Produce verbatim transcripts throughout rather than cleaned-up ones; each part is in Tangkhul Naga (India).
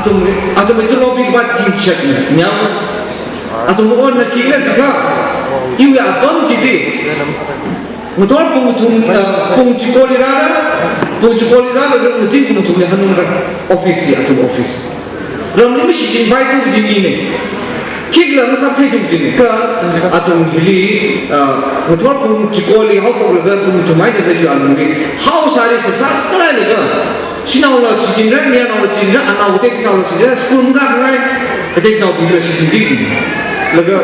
Athum, athum itu lobby ba jing chat ni, nyam. Athum on na kila jika, iwui apam jiti. Ngathor pung thum, ah, pung chikoli rāra, pung chikoli rāra, ngazin pung thumli hanungra, office ya, athum office. Ramli mashichinpai tu jimi ne. Khikhala ngasāthei tu jimi. Kha athum hili, ah, ngathor pung chikoli haophoklaga pung thum eina da yu alungli. Haosāli sāsā sālaga. Shanaola shichinra, mayarnaola chinra, anao kateonaola chinra, school makāngai, kateonaobingla shichinra. Laga,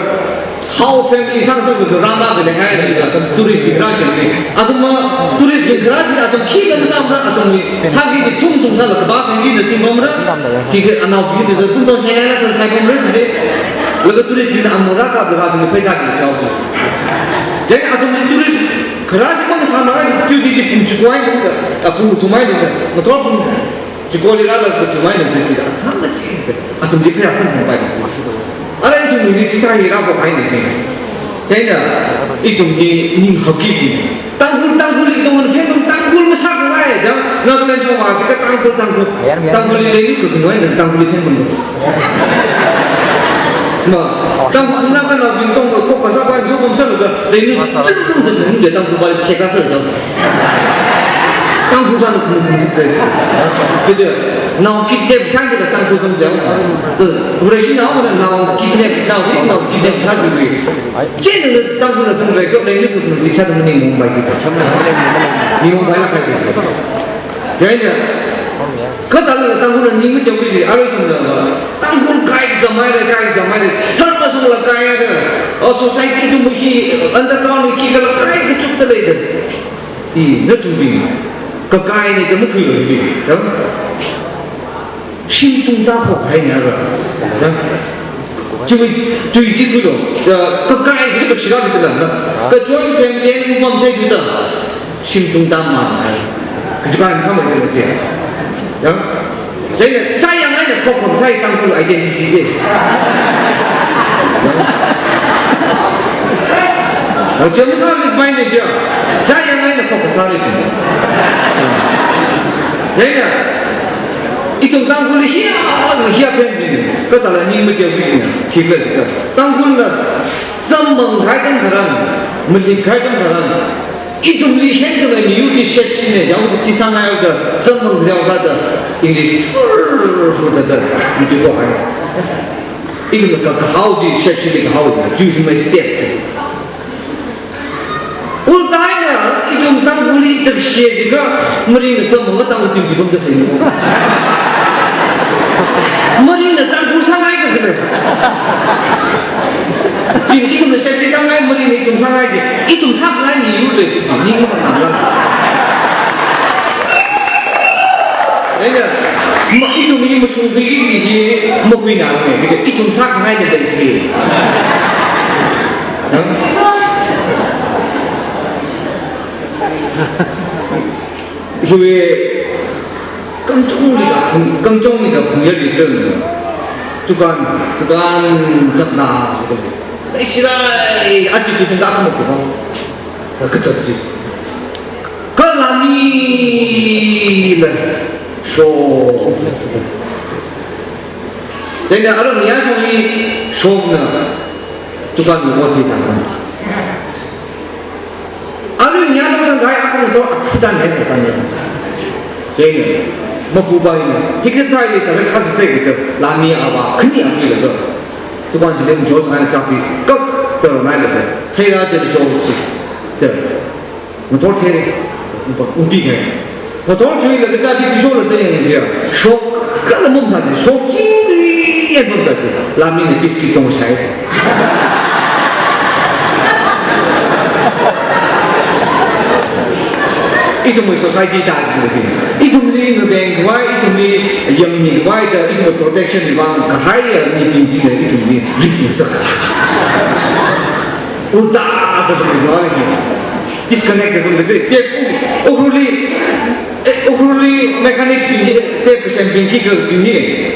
hao family sāsā sāda rāmāda leingai, laga, tourist bing rākhangai. Athum ma, tourist bing rāda, athum khi lam sāmara, athumli, sāki ki thum thum sālaga, ba family na singpamra, khikha anaobingli da, thum thum shaingaila da saipamra, da. Laga tourist bingna amora ka, laga athumli pheisā ki kau. Jadi athumli tourist, kharā di mang sāmara, tu di di pung chikoli da, a pung thum eina da, ngathor pung chikoli rālaga pung thum eina da, di da, athum di pheisā sāpai. Ara ithumli chi sāhi rāphokhai ne. Chieina, ithumli ning haoki ki. Tangkhul, Tangkhul, ithum phen Tangkhul masākhangai, ya. Nagaland chungva, jika Tangkhul, Tangkhul. Tangkhulli lei ni kukun wai, Tangkhulli phen mun. Ma, Tangkhul, Naganaobing tong, ko kasā ba, so kom sālaga, lei ni, chungchung, chungchung, Tangkhul ba, cheka sālaga. Tangkhul ba, nung, nung, nung, nung, nung. Kida, nao kidnap sāngda Tangkhul tong jao. Operation nao, nao kidnap, nao, nao kidnap sāda. Chieina Tangkhulna zangrai kap lei ni kukun jik sāda maning Mumbai ki. Ni Mumbai la kai jik. Chieina. Kathāla Tangkhulna ning mateo ki, arui ithumna. Tangkhul kai zamaira, kai zamaira. Tharma sungla kai ra. O society tu muhi, underground muhi kala kai kachukta leida. I, nathumbing. Kakai ni da mukhui lo hi. Ya? Shim tungda phokhaina ra. Ya? Chiwui, tui chi khuilo. Ya, kakai ni da shira ni da la. Ka joint family ni pamthei da. Shim tungda ma. Kajipa ni khamai da. Ya? Chieina, chayang eina khokkhok sāi Tangkhul identity de. Chieina sāli pai ne ja. Chayang eina khokkhok sāli. Chieina, ithum Tangkhul hiya, hiya phen ni. Kathāla ning mateo ki, hi kha, Tangkhulna, zam mang khai tang tharan, malik khai tang tharan. Ithumli hengkhamei miyur chi shepshi ne, yao chi sāngai da, zangmang yao da, English, da, da, da, ithum ko hai. Ithum ka, kahao chi shepshi ne kahao da, ju ithumwui step. Ulta eina, ithum Tangkhulli zakshi jiakha, maringna zangmang tang ithum ki bam da thei. Maringna Tangkhul sāngai ka kile. Ithum, ithumna shepshi sāngai, maringna ithum sāngai ki, ithum sāngai ni yu le, ni ngu ma la. Aya, ma ithum ni mashungkhui ki ni hi, makhuina ne, kaje ithum sāngai ni dai ki. Hiwui, kamchungli ka, kamchungli ka phungyarli tun. Dukan, dukan zatna. Leishilai, aji ki senda kama kuba. Ka kazat ji. Ka lamli la shok. Chieina arui nia shokli shokna. Dukan mo ti ta. Arui nia lo sang kai akung to akhudan hai ta ne. Chieina, mapupa ina, hikathā eina, tara sāsai kita, lani ava, khani ava laga. Dukan chili mjo sāngai chāpi, kap, tara nai laga. Theira de jo si. Te. Ngathor the. Umpa, umpi ngai. Ngathor theila kaja di kijo la zayang dia. Shok kala mum thādi, shok kiri yan mum thādi. Lamli ni biscuit tong shai. Ithumwui society ta di. Ithumli ngabeng khavai, ithumli yangmi khavai da, ithumwui protection li vang kahai ya mibing china ithumli rik masak. Ulta ta sa khavai. Disconnect sāda lei. Tape, Ukhrulli, eh, Ukhrulli mechanics bing hi, tape kasem bing hi, girl bing hi.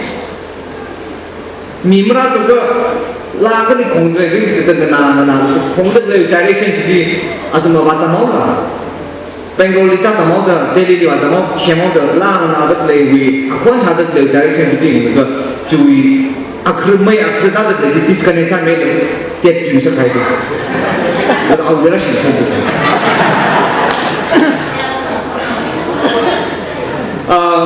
Mi marāthuka, laa khani khongda lei, ri sida na, na, na, khongda lei direction chi, athum avātamhaora. Bangalore li tātamhaoda, Delhi li vātamhao, themhaoda, langna vat leiwui, akhon sāda lei direction bing, ka, chiwui, akhri mai, akhri tāda lei, disconnect sāmeida, tet tui sākahai da. Vat au dera shi sāda. Ah,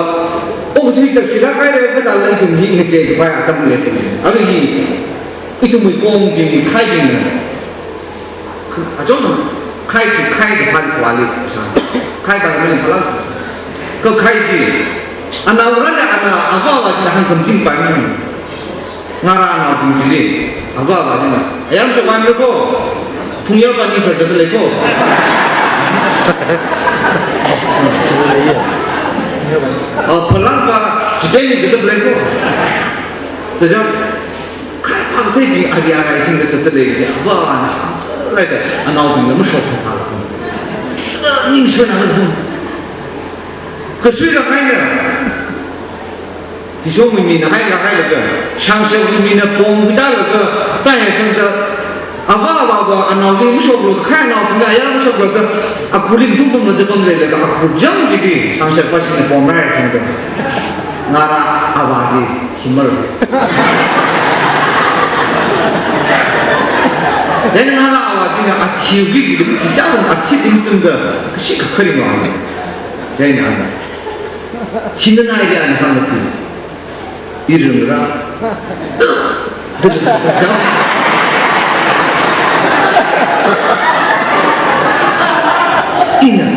o tui tak sida kai re, ka da lei tum hi ngacheikapai atam lei. Arui hi, ithumwui kongbing, khaibingna. Achon, khai tu khai da phan kwali sa. Khai da mani pala. Ka khai ji. Ana ura le ana ava ava ji hangkhamjing pai mani. Ngarā anaobing ji le. Ava ava ji na. Ayam ji pai ko. Phungyar pani ka jat le ko. Ah, phalang pa jiteni ka le ko. Taja. Khai pangthei bing area rai sing ka zat lei, va na, sārai da, anaobingla mashok thāthā. Ning shona na. Kasui ra khai na. Kishongwui mina haila hailaga, shangshawui mina pongda laga, tāhai sangda, ava ava ava, anaobing mashoklu, khai anaobingla, ya mashoklu, akhuling tung tung na debang leilaga, akhu jam jiki, shangshapa shina pongrai sangda. Ngarā ava ji. Shimar. Then ngarā ava jina athi wui ki dum ki chang athi dum chungda kashi kakhari ma. Then ana. China na ya na hang athi. Irum ra. Ina.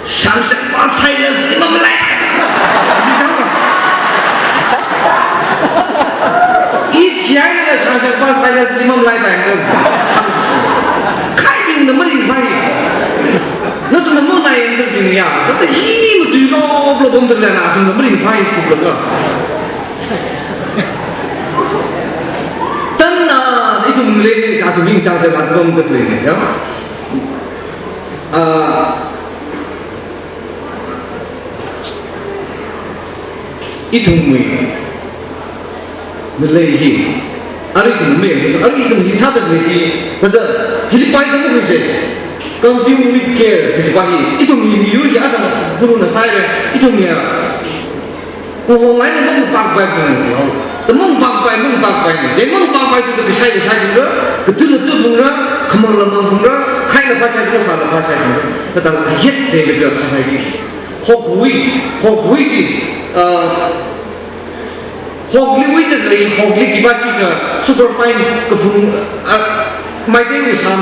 Shangshapa Silas li mamalai. I thiaina Shangshapa Silas li mamalai pai. Khaibingna maringphai. Nathumna mamalai yang ding ya. Tata hi matuilo lo bom dala nathumna maringphai ku ka. Tanna ithum le, athum bing chang chang athum dala ya. Ah, ithumwui ngalei hi, arui ithum me, arui ithum hi sāda lei hi, kada hili pai kamu hi se, consume with care, hi se pa hi, ithum hi miyu hi ada guru na sai re, ithum ya, Kuhongai na mung pakpai pung ni hau. Te mung pakpai, mung pakpai ni. Te mung pakpai tu kashai kashai pung ra, katui la tui pung ra, khamang la mang pung ra, khai la phashai pung ra, sā la phashai pung ra. Kata la ayat de le ka phashai ki. Hokwui, hokwui ki, ah, hokliwui te lei, hokli ki ba shi ka superfine ka pung, ah, Meiteiwui sam,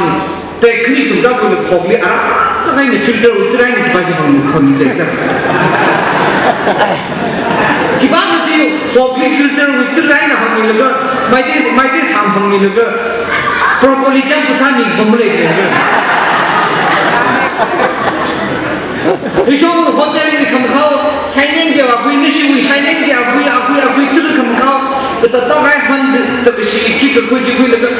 te khani tumda kule hokli ara, ta kaini filter wui tiraini kipa chi hang, hang ni te. Kipa mati hokli filter wui tiraina hangmilaga, Meitei, Meitei sam hangmilaga, broccoli jam kusani bamle te. Ishong hotel ni khamkhao, shining ke akui, nishiwui shining ke akui, akui, akui tira khamkhao, kata ta kai han, ta kashi ki kakui ji kuilaga,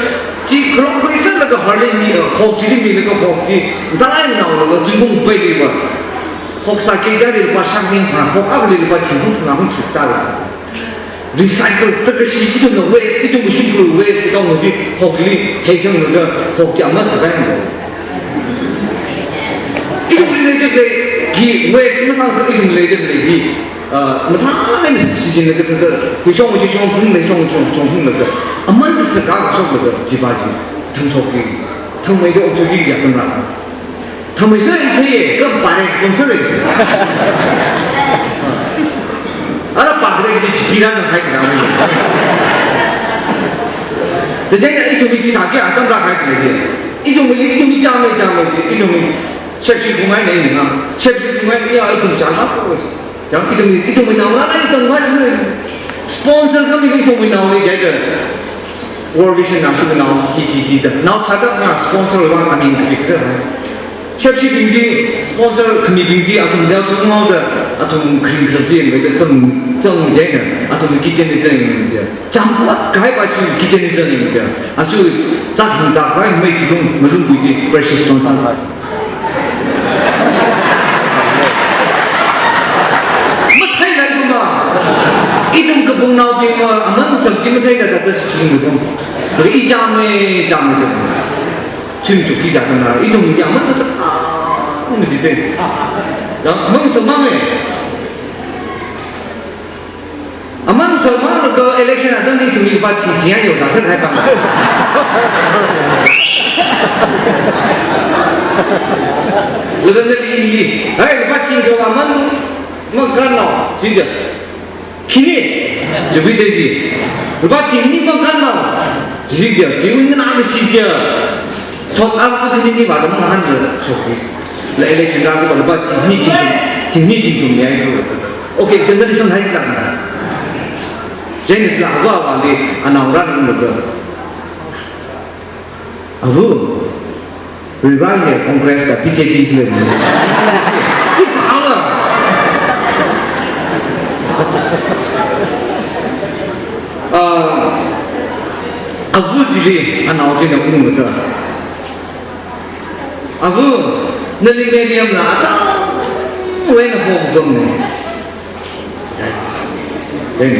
Chi kharok kharok chālaga harli mi, eh, hok chili milaga hok chi, dalai naolaga zingkum paili va. Hok sāki jali lupā shāngning phangā, hok akli lupā thingkum phangā hung chukta la. Recycle, ta kashi ithumna waste, ithum machine ku waste, kaung chi, hokli, hei shanglaga, hok chi ama sākai mo. Ithumli leida lei, ki waste masāsā ithumli leida lei, ki Ah, mathālāk eina shichinlaga thāda, khuishong khuishong phunglaga, shong shong shong phunglaga, aman kasā kashoklaga, chiva chi, thangshokki, thangmeida okchotki ya kamra. Thangmei sāi theiya, ka pare, kon sāra. Ara pare ki chipira na hai kara mai. Tejai ya ithumli chithāki atam ra hai kara. Ithumli, ithumli chāmei, chāmei, ithumli, shepshi kumai nei na, shepshi kumai ya ithum chāma ko. Yang ithum, ithumwui nao ngalei ithum ngalei. Sponsor khami ithumwui naoli jai da. World Vision na ithumwui nao hi, hi, hi da. Nao chāda na sponsor wa kami hi da. Shepshibing chi, sponsor khamibing chi, athum da athum naoda, athum kring kring chi, mai da zang, zang jai na, athum kitchen li zang jai. Chāmkot kahai pa chi kitchen li zang jai. Achu, zak hang zak pai, mai chi lung, malung bui chi, precious stone sang pai. Matheila ithum ma. Ithum kapungnaobing ma, aman sāki matheila kata singdung. Kali i chāmei, chāmei tu. Chim tu ki chākana, ithum ya mang sa, ah, mang ji te. Ya, mang sa mang e. Amang sa mang lo ko election atang ni ithumli lupā thing thing ya yo, da sa hai pang. Lupā na li li. Hai, lupā thing ko amang, mang kan lo, ji ja. Khini, jabi te ji. Lupā thing ni mang kan lo. Ji ja, ji win na mi si ja. Thot a ko ni ni ba da mang han ja. So ki. La election ra ko lupā thing ni thing, thing ni thing thing ya ko. Okay, generation hai lang. Jane la wa wa li anang ra nung lo. Avu, Revive Congress ka B J P kile. Ipala. Ah, avu jili anao jina ungmata. Avu, nali medium la atang wena hom gom ne. Then,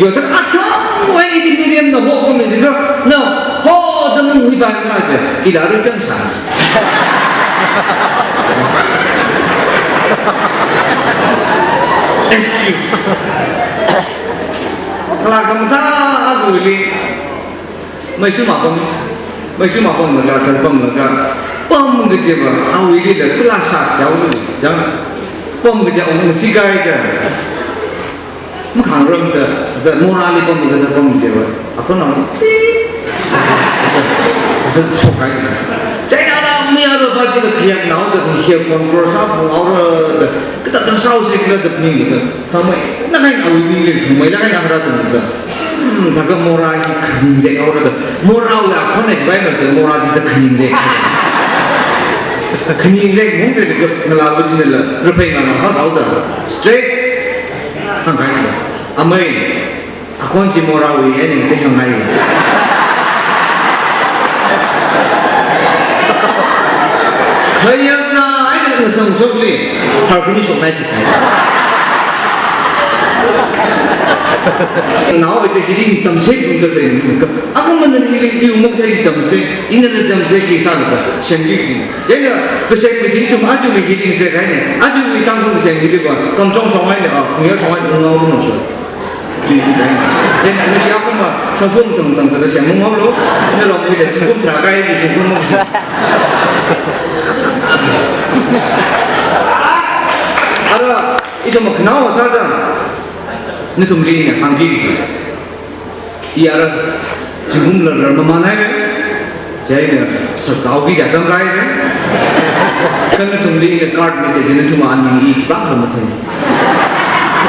yo ta athang wai iti medium na ho ko mi ga na ho da mung hi ba na ja. Ila ru chang sa. S U. Kala kam ta agu li. Maisu mapam, maisu mapam laga, kalpam laga, pam kaji va, awui li da kula sha yao lu, yang pam kaji awui si kai ka. Makhangaram da, da morali pam da, da pam kaji va. Ako na, da shokai. China la mi ara ba ji da kiyak nao da kiyak control sa pam awra da, kita da sao se kila da ni da. Thamai, na kai awui ni le, thamai la kai na hara da da. Hmm, taka mora hi khani lek awra da. Mora wa khone bai ma da mora di da khani lek. Khani lek mung de ga ngala ba di la. Rupai ma ma ha sao da. Straight. Hang kai. Amai. Akhon chi mora wi en te hang ngai. Khayakna ai na sang chok li. Har kuni shok nai. Nao ite hili tamsek kum ka pen. Ako mana hili iu mok te tamsek. Ina na tamsek ki sa ka. Shen ki. Yena, ka sek mi jing tum aju mi hili se kai ne. Aju mi tang kum sek mi ba. Kam chong chong ai ne. Ah, mi chong ai ngau no so. Ji ji dai. Yena, na siya kuma. Sa fung tum tum ka siya mung ngau lo. Na lo mi de kum tra kai ji kum. Ara. Ito maknao sa da. Nathumli ina hāngki. Iyara, zingkum lar lar mamanai re. Jaina, sa tau ki jatang rai re. Kan nathumli ina card message nathum ani i kipa hamathei.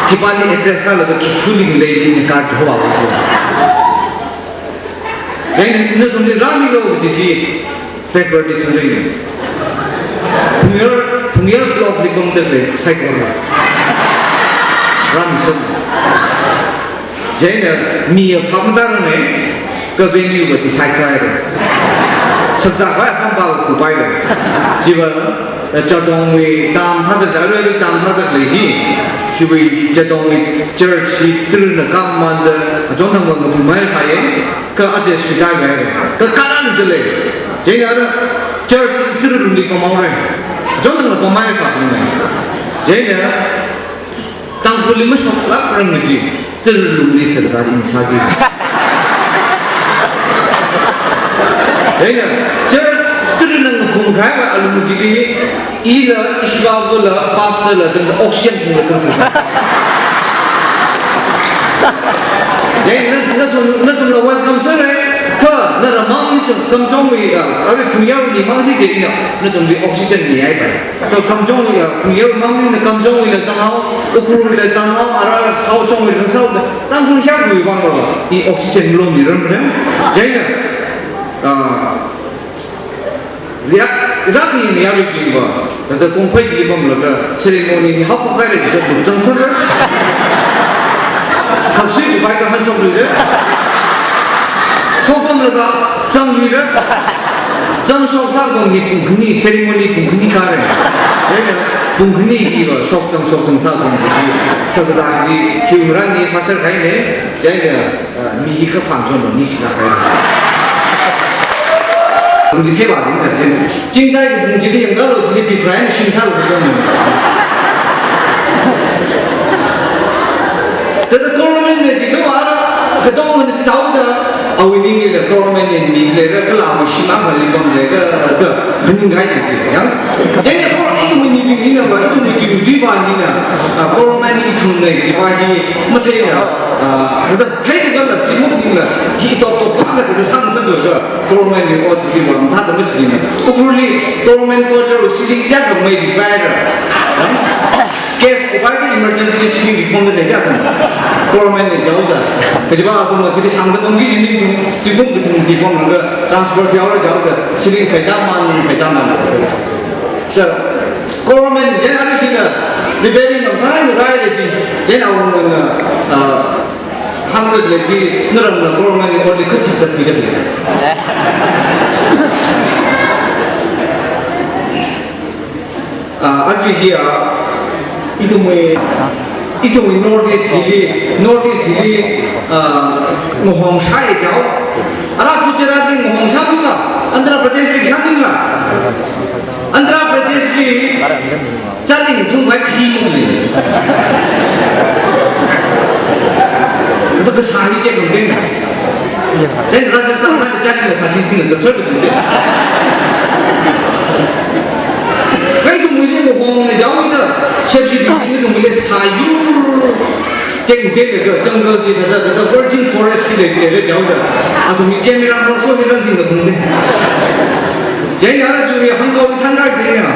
Kipa ni address la ba ki kuling le ina card ho wa. Jaina, nathumli rami lo ji ji. February sungri. Phungyar, Phungyar block li bang te sai kor. Ram sung. Jaina mi ya pam dar ne, ka venue ba decide sai re. Sabza ba pam ba ku bai re. Jiba, eh, Jadong wi tam sa da, da wi tam sa da le hi. Jiba Jadong wi church hi tur na kam man da, Jadong nang bang ku mai sa ye. Ka aje suikai bai. Ka karan dele. Jaina ara church turu lungli pamao re. Jona la pamai sa pamai. Jaina Tangkhul li mashok lak rang ji. Turu lungli serkar insa ji. Jaina church turu nang khum kai ba alung ji li. Ila, ishibabula, pastor la, tang oxygen phungla tang sa. Jai, na, nathum, nathumla welcome sir, eh? Kha, na ramang ni tum, kamchong wi, ah, ari Phungyar ni mang si je ina, nathumli oxygen ni ai bai. So, kamchong wi, ah, Phungyar mang ni na kamchong wi la tang hao, Ukhrul wi la tang hao, ara sao chong wi la tang sao, tang kun hiak wi bang lo, i oxygen lo ni ram ram. Jai na, ah, Liak, rak ni liak ni jing ba. Tata kongpai ji pam laga ceremony ni hap kai re jing ba jang sar. Hap sui ku bai ka han chok re. Thok pam laga jang re. Jang shok sa kong ni pung khani ceremony pung khani ka re. Pung khani ji ba shok jang shok jang sa kong ji. Sa ka da ni kiu ran ni sa sar kai ne. Jai ne, ah, mi hi ka phang chon ni shi na kai. Kum chi theiva ning kaji. Chingdai kaji yangkalo, chi pi try machine sālo kaji. Thāda government na chi kawa, katongna chi thaoda, awui ninglila government na mi leira kala machine akha lipam leira da, da, kaning kaji chi yang. Yang ya ko, ithumwui mibing hina va, ithumwui duty va hina, ah, government ithumna chiva hi matheila, ah, thāda theida kala chimuk ningla, hi top top va kaji sāngasak lo da. Government li ot chi va mathāda machine. Ukhrulli government quarter ceiling kayākha mei ripaida. Case kupaiga emergency ceiling riphongda lei kayākha. Government li jaoda. Kajiva athumna chili sāngda pamki jini kum, chi kum kathum riphonglaga transfer jaoda jaoda. Ceiling pheida man, pheida man. Sir, government yan ari kina repairing na rai rai le ji. Yan awungna, ah, hundred le ji, naramna government li only kashak da pida le. Ah, aja hi a, ithumwui, ithumwui North East hili, North East hili, ah, ngahong shāya jao. Ara Gujarat li ngahong shāmila, Andhra Pradesh li shāmila. Andhra Pradesh li chālin thumvai khi mung lei. Kato kasā hi kya kong ding. Then Rajasthan na chālin la sālin sing na sāsā kong ding. Kaithumwuili ngahong na jaoda, shepshi ithumwuili sāyu. Teng teng ka jungle chi thāda thāda virgin forest chi lei lei lei jaoda. Athumwui camera mong so ni rang jing da kong ding. Jai na ra juri hangkao thang kai ding ya.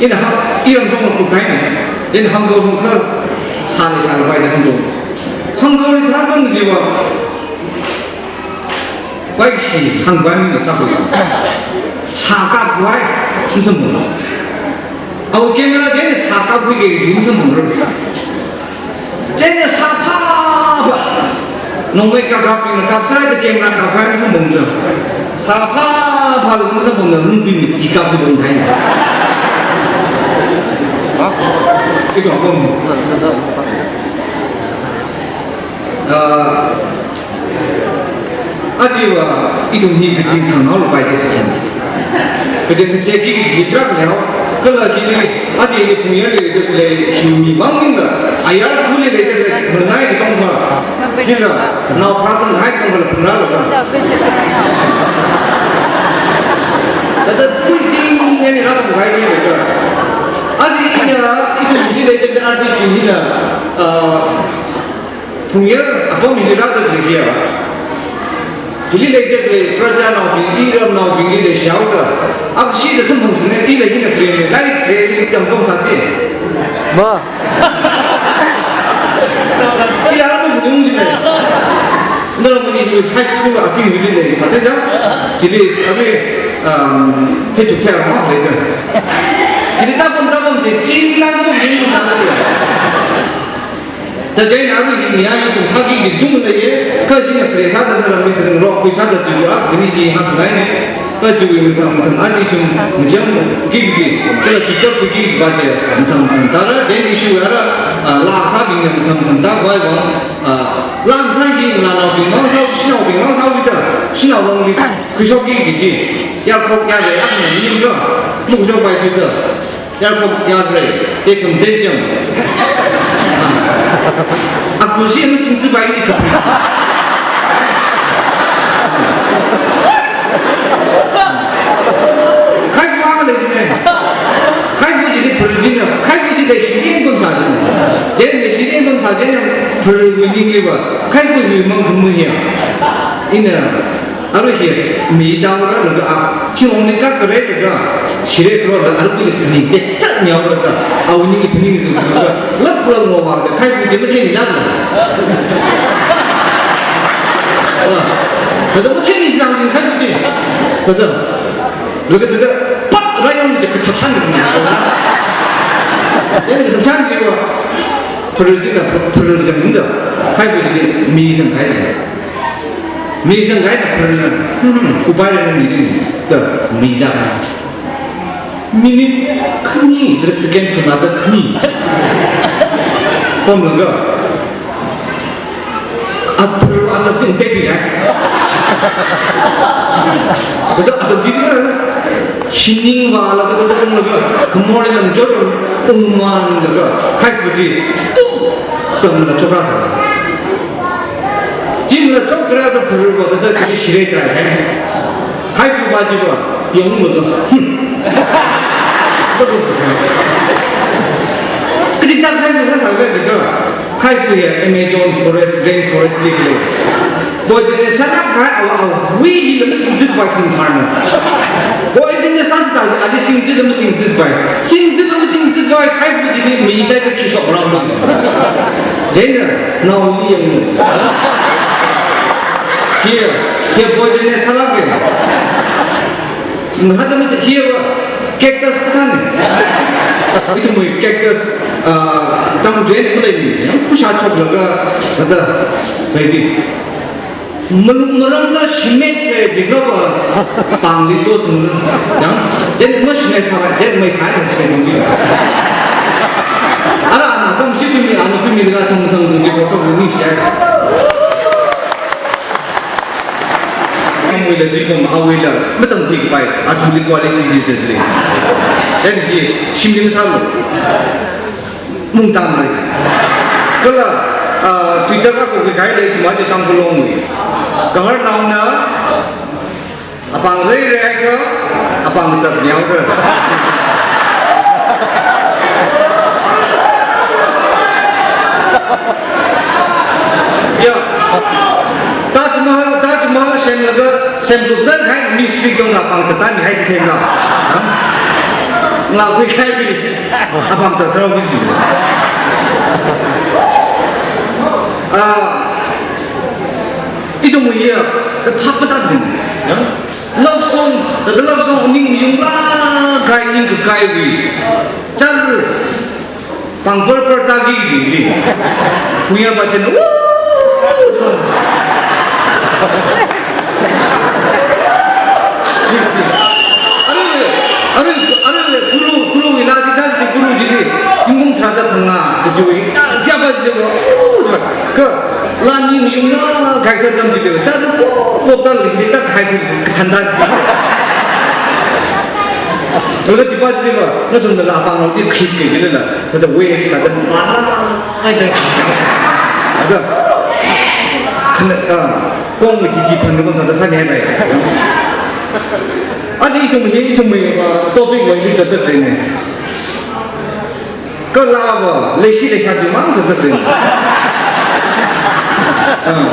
Ina ha, iram song kukai ni. Ina hangkao hangkao. Sāli sāli pai da hangkao. Hangkao ni thang kong jiva. Pai shi hangkao ni na sākhui. Sākapwui, misam mung. Awui camera jai sākapwui ke misam mung ro. Chieina sāphā phā. Nongmei kaka pina kapsai da camera kaphā misam mung da. Sāphā phā misam mung da, nung pina ti kap di bung hai. Ha? Ito bung. Ah, aja va, ithum hi kaching thanghaolu pai kaching. Kaching kaching ki, ki drug leo, kala ki ni, aja ni phungyar leida lei, hiwui mi mang ningla, ayar khuli leida lei, manai ki tongva, kila, nao prasan hai tongva la phungra lo ka. Thāda tui ting ni ni rāpam pai ni lo ka. Aja ina, ithum hili leida lei artist hina, ah, phungyar apam hili rāda lei ya. Hili leida lei, prajanaobing, iramnaobing hili shaoda. Akshi da samphang sine, ila hina kren lei, lai kren lei, tam tong sāti. Ma. Ila apam hili lei. Nara mani high school ating hili lei, sāte ja. Hili, abi, um, te tu te ma lei da. Hili tapam tapam te, chi lang ko hili sāte. Thāda jai na mi ni ya ithum sāki ki dung na ye, kha jina pre sāda na mi thang rock kui sāda tu ya, kani ji ha ngai ne, kha ju mi thang thang a ji chum mi jam ki ki, kala ki chap ki ba je, mi thang thang ta ra, jai ni shu ya ra, ah, la sābing na mi thang thang ta, wai wang, ah, la sāki, la naobing, mang sāo, shanaobing, mang sāo ki ta, shanao wang ki, kui shok ki ki ki, ya kok ya le, a ni ni ga, mu jo pai shi ta. Airport yākre, te kum te jam. Aku shi mi sing si bai ni ka. Khai fu ang le ne. Khai fu ji ni pur ji ne. Khai fu ji de shi ni kum sa ji ne. Je ne shi ni kum sa ji ne. Pur wi ni ni ba. Khai fu wi mang kum ya. Ina. Arui hi, mi dao ra laga a, chi ong ni ka kare laga, shire kro la arui ni te ta nyao laga, au ni ki pini zu laga, lak kro ngo wa laga, khai ki ma te ni dao. Wa, kada ma te ni dao ni khai ki. Kada, laga kada, pa, ra yong de ka chan ni. Yang ka chan ni wa, perlu juga, perlu jam ni da, khai ki mi sang khai. Mi sang kai na pran na, hmm, upai na mi ni, ta, mi da. Minute khani, the second to another khani. Pom langa. Apru ata tin te ya. Kada, kada gidi na, shining vālaga, kada unglaga, khamor lam jor, ungmanlaga, haiphudi, tamla chokra sa. Chimla chokra da phurba, kada gidi shire trai hai. Haiphuba jiba, yong lo do. Hmm. Kada gidi na, haiphudi sa sa gidi do. Haiphudi ya Amazon forest, rain forest li khalei. Poison sālāk kahai awui, awui hili masingzat vai khingtharna. Poison sāda ali singzat masingzat vai. Singzat masingzat vai, haiphudi mi dai ka khi shok ram ba. Jena, naoli yang. Hiya, hiya poison sālāk ya. Ngahāda masi hiya va, cactus kathāna. Ithumwui cactus, ah, tam jen kulei ni, yang kusha choklaga, kada, kaji. Malung marangla shimet se jikla va, pāngli to sung, yang, jen mashimei phara, jen mai sai mashimei nungli. Ara ana tam shi kumi, ana kumi la tung tung tung jiko tung ni shai. Awuila jikum, awuila, matampi khavai, athumli quality ji ji ji. Then hi, shimlim sālu. Mungtam lei. Kala, ah, Twitter ka ko kahai lei, ithum aja Tangkhul Longwui. Kaharnaona, apāng rei rei ka, apāng tat nyao ka. Ya. Taj Mahal, Taj Mahal semlaga, semtup zan hai mistri dong apāng tatan hai di themna. Ha? Ngakhui hai di, apāng tat sāra di. Ah, ithumwui ya, kaphā patan din. Ya? Love song, the love song, ning yung la, kai ning kai wi. Char, pāng par par ta gi gi gi. Kuya ba chen, woo! Are, are, are, guru, guru ila di ta di guru ji di. Tinggung tharāda phangā, ji ji. Jaba ji ba. Ka, lani mi yung la, kai sa dam ji di. Ta ko, ko ta li di ta kai di, thanda di. Laga jiba jiba, nathumnala apāng lo di khit ke jilala, kada wave kada mana, ai da. Ada, kana, ah, kong mi di di phan kada sāne bai. Ada ithum hi, ithum mi, ah, topic wai di kada ne. Kala va, leishi leisha di mang zat zat. Ah.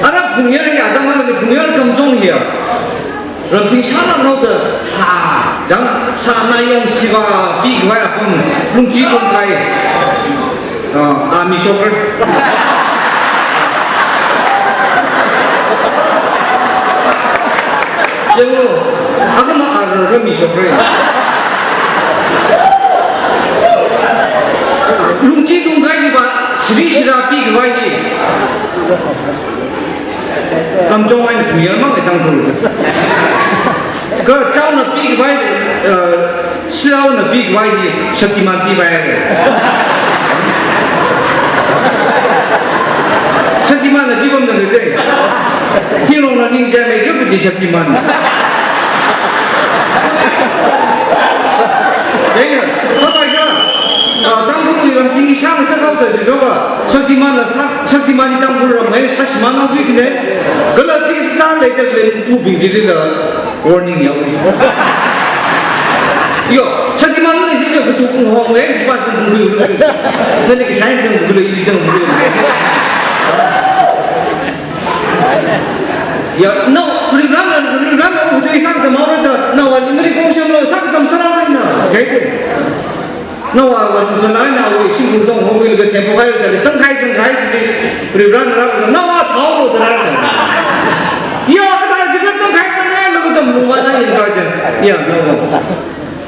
Ara phungyar ya, dang ma phungyar kamjong ya. Ramthing shala nao da sa, dang sa na yang siva, pi gvai apam, lungchi lungkai. Ah, ah, mi shokra. Yanglo, agama arara mi shokra. Lungchi lungkai ni ba, shri shira pi gvai ni. Kamjong ai ni yar mang etang kuru. Ka chaona pi gvai, eh, Siraona pi gvai hi Shaktiman pi vai. Shaktiman na pi bam na de. Thingrong na ning jai mai gap di Shaktiman. Dai na, sabai ga, ah, Tangkhul ram ting shang sa kau sa jido ba. Shaktiman na sa, Shaktiman ni Tangkhul ram mai sa shimana wi ne. Kala ti ta le ka le tu bi ji la. Warning yao. Yo, Shaktiman ni sija kutu kung hong eh, ba tu kung kung. Nani ki shine tu kung kung, i tu kung kung. Ya, no, ri ran, ri ran, kutu isang sa mau da, na wa limri kong sham lo, sa kam sa na. Kaji. Nawa wan musalai nawa ishi gurdong hongwui laga sempo kai laga tangkai tangkai di Reverend Reverend nawa thao lo dara. Ya, kada jiga tangkai tangkai laga tam muwa ta yin kaja. Ya, nawa.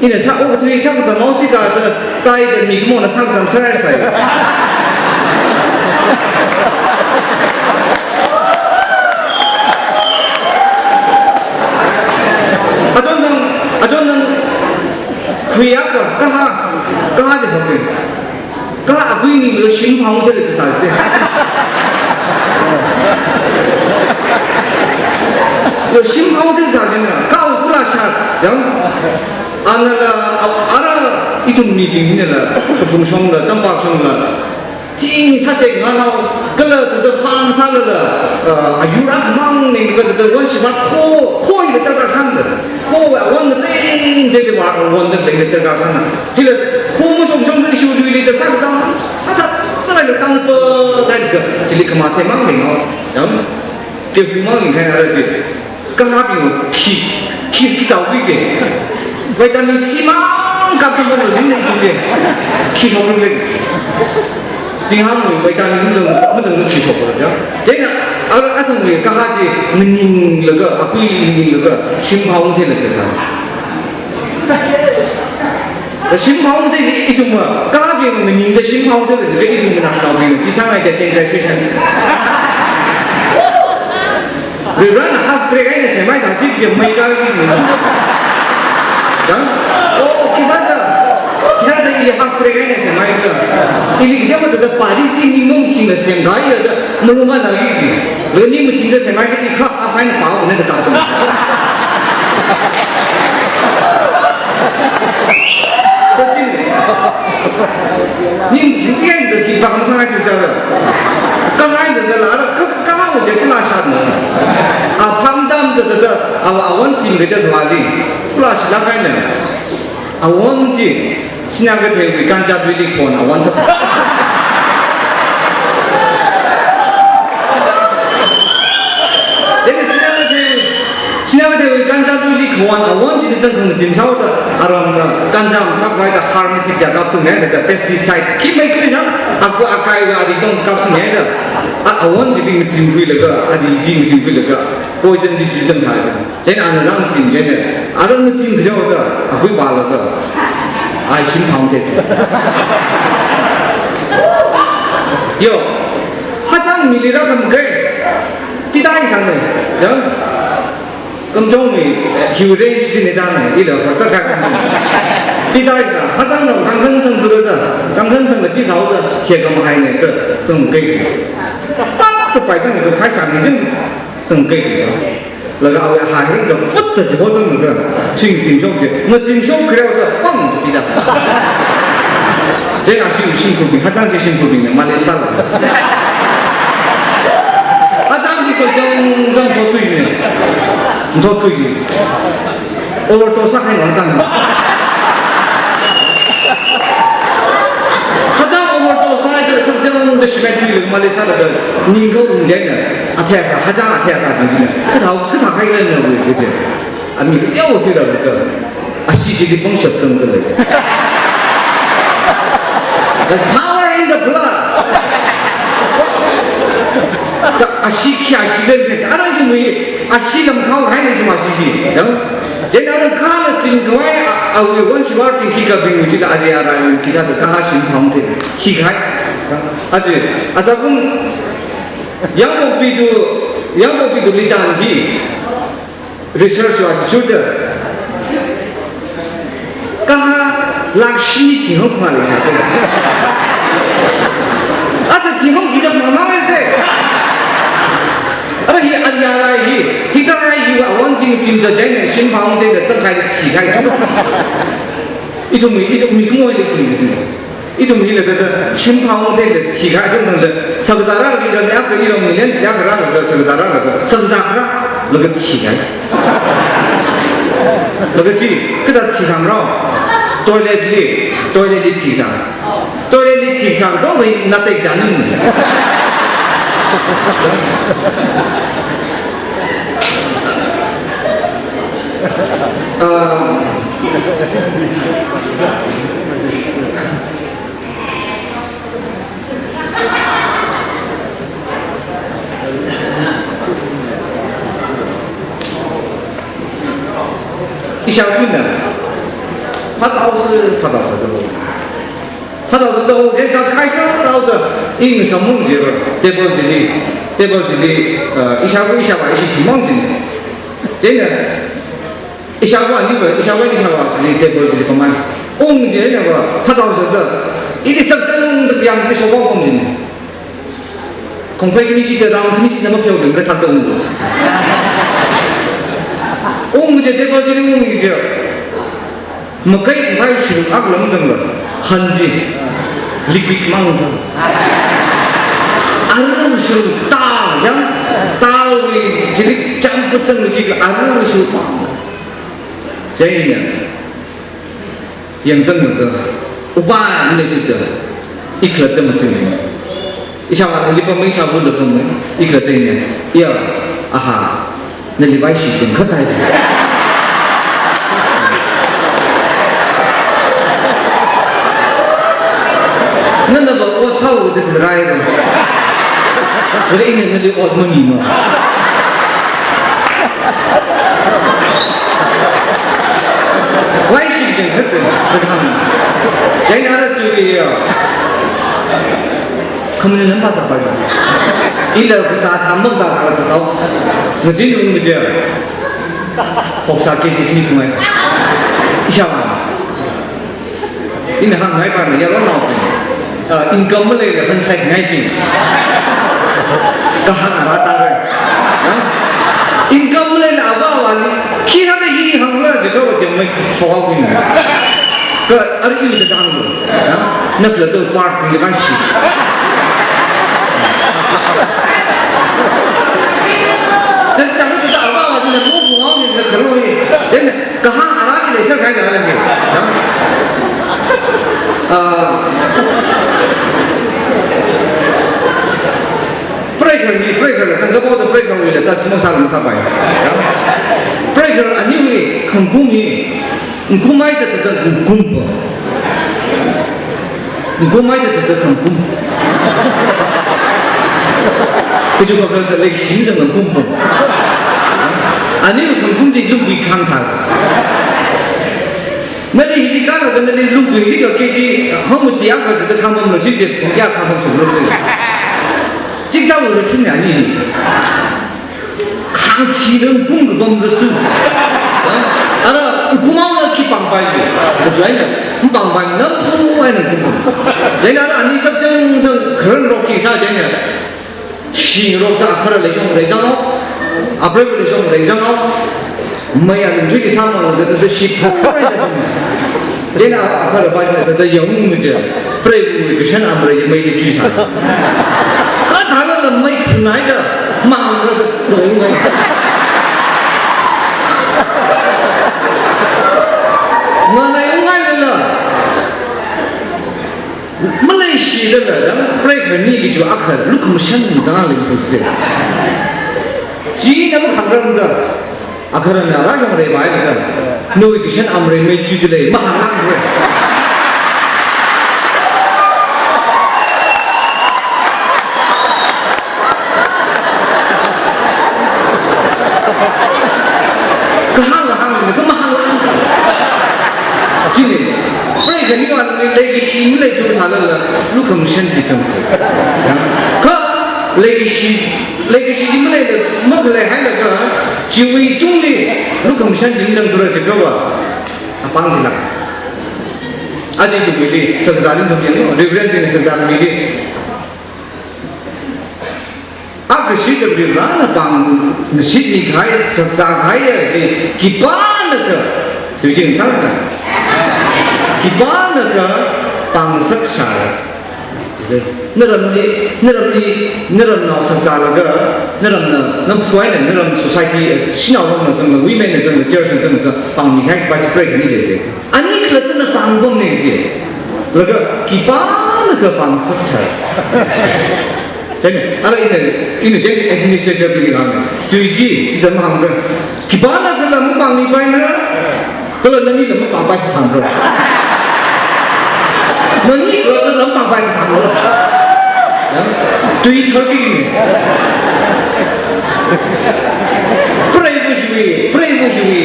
Ina sa o tui sa sa mau si ta ta tai da mi mo na sa sa sa sa. Ajon nang, ajon nang. Khuiya ka, kaha, kaha de hoke. Kaha akui ni lo shim phang de le sa de. Yo, shim haoda zāda na, kao kula shat, yang. Anala, a-, ara, ithum mibing hinala, kaphung shongla, tampao shongla. Ting sātek nganao, kala tuda farm sālala, ah, ayur akhamang ning, kala tuda wan shiva kho, kho ila tarkar sāda. Kho wan ting, ting, ting, wan, wan ting, ting, tarkar sāda. Hila, kho shong shong ri shu ri ri da sāda, sāda, sāda ila tangpa, da ila, chili khamathei mang ning ngao. Yang. Kevumang ning hai ara chi. Kahābing khi, khi, khi tau khi ke. Vitamin C mang kap sa mo lo jing ne ki ke. Khi mo lo le. Jing ham mo vitamin mo jang, mo jang khi mo lo ja. Jena, ara athang le kahā chi nganinglaga, akui nganinglaga, shim haung the le je sa. Shim haung the ithum ma, kahābing nganingda shim haung the le, ithum nanaobing, chi sāngai de teng session. Reverend half break eina semai ta chi pia mai ka ki ni. Dang? Oh, khi sāda, khi sāda ili half break eina semai ka. Ili kia ma da pari si ni mung si na sem gai ya da, mung ma na li ki. Lo ni mu chi da semai ka ni kha a fine pao ne da ta. Ning chi yang da ki bang sa ki da. Ka ngai da la ra ka, ka ngai da kula shat na. A phang dam da da da, a, a wan chi da da wa di. Kula shi la kai na. A wan chi, sina ka te wi kan ja bi li kon a wan sa. Then sina ka te Sina ka te wi kan ja tu li khawan a wan chi zang khang chim sao da, aram na kan ja ma thak rai da harm ti ja kap sung ne da pesticide. Khi mai kri na, aku akai wa di tong kap sung ne da. A, a wan chi bi ngachim khui laga, a di chi ngachim khui laga. Poison chi chi zang thai da. Then ana rang chim ne da. A rang ngachim khui da, a khui ba laga. Ai shim haung the. Yo. Hachang mi li ra kam kai. Ti dai sang ne. Ya. Kamchong mi, eh, hiu range chi ni dan, ila ko ta ka. Pi dai sa, ha dang no, kang kang sang tu da, kang kang sang da pi sao da, hie kam hai ne da, zong kai. Pa, ta pai tang da, kai sa ni jin, zong kai. Laga awe ha ring da, put da, ho zong da, ching ching shok je, ma ching shok kre da, pang, pi da. Jeng a shim, shim ku bing, hachang shi shim ku bing ne, Malaysia la. Hachang shi so jang, jang thot kui ne. Thot kui ne. Overdose sa khai wang chang. Hachang overdose sa khai so jang, jang da shim kui ne, Malaysia la da. Ning ko ung jai ne. Athe sa, hachang athe sa jing ne. Ka thao, ka thao khai ne ne, wu, wu je. Ami ka teo tui ra ka. Ashi chili pangshap tangda lei. There's power in the blood. Ka ashi khi ashi gan ne. Ara yumui ashi lam khao hai ne yum ashi ji. Yang, jen ara kha na ting kawai a, a wi wan shiwar ting khi ka bing uji la adi ara yum khi sa da ka ashi phang te. Shi khai. Adi, aja kum yang mo pi du, yang mo pi du li dan ji. Research wa chi chuda. Kaha lakh shi thing hong khma le sa. Ata thing hong kida mama le se. Ara hi anya rai hi. Hi ka rai hi wa wan ting ting da jai ne shim phaung de da tang khai de chi khai. Ithum mi, ithum mi kumo de ting. Ithum hila da, da, shim phaung de, da, thi khai ithum da, da, sakazā rāli rāli akha iram million, ya kharā da, sakazā rāli da, sakazā kharā, laga thi khai. Laga thi, kada thi sang rao. Toilet li, toilet li thi sang. Toilet li thi sang, to mai na te janin. Ah. Ishākhuina, phatau si, phatau si, phatau si, tao, je, ja, khai sa, tao, da, ing, samung, je, table, je, table, je, uh, ishākhu, ishāvā, ishi, mang, je, je, na, Ishāvā aniva, ishāvā ishāvā chili table chili pamai. Ung je aniva, phatau sāda. Ili sāktan da yang chili shokwa ung je. Khongphei khani shida, round khani shida mapheoda, marathak da unglu. Ungje, table chili ungje. Makai khongphei shiruk akha lam zangla. Hanji. Liquid mang zang. Arui shiruk ta, yang. Tawui chili champut zangki arui shiruk mang. Chieina. Yangzanglaga, upa nali tuta, ikhalatta matui. Ishāvāna lipam, ishāvāla pam, ikhalatta ina, iya, aha, nali vaishi chingkhat hai. Nana va ot sāhaoda rai. Wala ina nali ot mamima. Vaishi chingkhat, kathang. Chieina ara tui ya. Khamni nam pa sa pa. Ila kazā tham, makazā tham kathā tau. Ngajin ung ngajin. Phoksa K G khani khamei. Ishāvā. Ina hāngngai pana yaronnaobing. Ah, income maleila hanshai ngaibing. Kahāng ara tare. Ha? Income maleila avāvali. Khi hāngda hi hāngla jikha va jemmai phokhaobing. Ka arui da dang. Ha? Nakhalatta part ni kan shi. That's the, that's the, avāvali na mo phokhaobing na kharoi. Then Kahāng ara ki leisā kahaila lagi. Ya. Ah, breaker ni, breaker la, tangkapao da breaker wui la, ta simo sāla masāpai. Ya. Breaker aniwui khangkum hi, ngkumai da da da ngkum pa. Ngkumai da da da khangkum. Kaji ko ka leikashi zang khangkum pa. Ani khangkum di lungpui khang thā. Nali hili kala ka nali lungpui hili ka K G, hangmuti akha da khangpamlo chi je, ya khangpamlo. Chikathā ura sin ani. Khangchi rang pung kapam rasu. Ha? Ara, ngkumaona khi pāngpai ji. Kajuina, pāngpai nam pung ai nang pung. Chieina ara ani sabjang dang kharan rok khi sā chieina. Shi rok ta akhara leishong reizang o. Apre leishong reizang o. Maya nang dui ki sāmang da da shi pung ai da. Chieina akhara pai da da yang mu je. Preiwui kashan amrei mei di chui sā. Kathālala mei phunai da, mang da da dong mei. Nganai ungai lala. Malaysia lala, yang breaker ni ki ju akha, lukhamashan zang lei phute. Chi na makhangram da. Akharana rāyangre bai da. Nawui kashan amrei mei chui lei, mahāngre. Kahāng hāng, kamahāng hāng. Chieina, breaker ni wan ni leikashi malei tu sālala, lukhamashan chi chang. Ya. Kha leikashi Leikashi chi maleila, makhalei hailaga, chiwui tungli, lukhamashan chi zangthura jikha va, apāng jila. Aja chiwuili, sakzā ning thum yang, Reverend bingna sakzā mili. Akha shida Varena pāng, ngashit mikahai, sakzā kahai ya ji, khipānakha, tui jing thang ka. Khipānakha, pāng sak shāra. Naramli, naramli, naramnao sakzālaga, naramna, namphu eina, naram society, eh, shanao rongna zangla, women na zangla, church na zangla, pāngmihai, pāng spread ni je je. Ani khalattana pāngpamne je. Laga, khipānakha pāng sakthar. Chieina, ara ina, ina je administrator bingli hāng. Tui chi, chi zam hāng. Khipānakha lam pāngmipaimara. Kala nani lam pāngpai thāmra. Nani kala lam pāngpai thāmra. Ya, tui thaki ni. Preiva hiwui, preiva hiwui.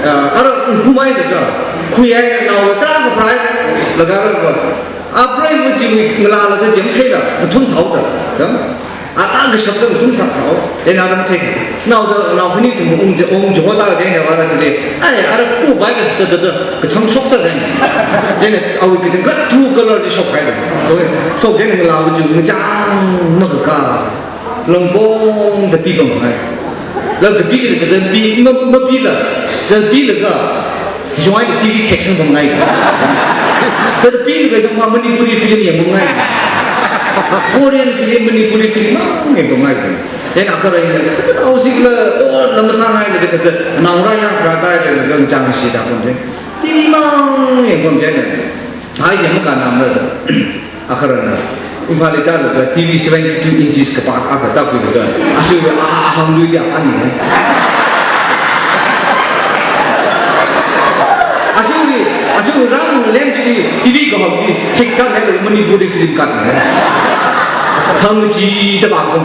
Ah, ara ngkumai da ka. Khuiainao tarākha prai. Laga ra ba. Apreiva chiwui ngalālaga jam theila, mathum sāhaoda. Ya. Ata kashap da mathum sāsāo, ina ram thei. Naoda, nao khani kum ung je, ung je hota je, ne vara je. Ai, ara ku bai ka, da, da, da, kathang shok sā je. Je ne, awui kathang ka two color je shok hai je. Oi, shok je ne ngalāva ju, ngachang, makaka. Longpong da pipamngai. Lada pi, lada pi, ma, mapila. Lada pilaga, kachungkha T V thek sangpamngai. Lada pilaga, kachungkha Manipuri film yangpamngai. Korean film, Manipuri film, yangpamngai. Then akhara eina, "Au, sikla, oh, lam sāngai," laga, laga, naongarā yangkharā thāda, laga, chang shida pamjai. T V mang yangpamjai. Hai, yangkhanāmara. Akharana, Imphal li tālaga T V seventy-two inches kapā akha tākhuilaga, ashiwui, a, a, ahangluili apāni. Ashiwui, ashiwui rāngleng chili T V kahao chi, fix sāhailaga Manipuri film cut ni. Thangchida vākahao.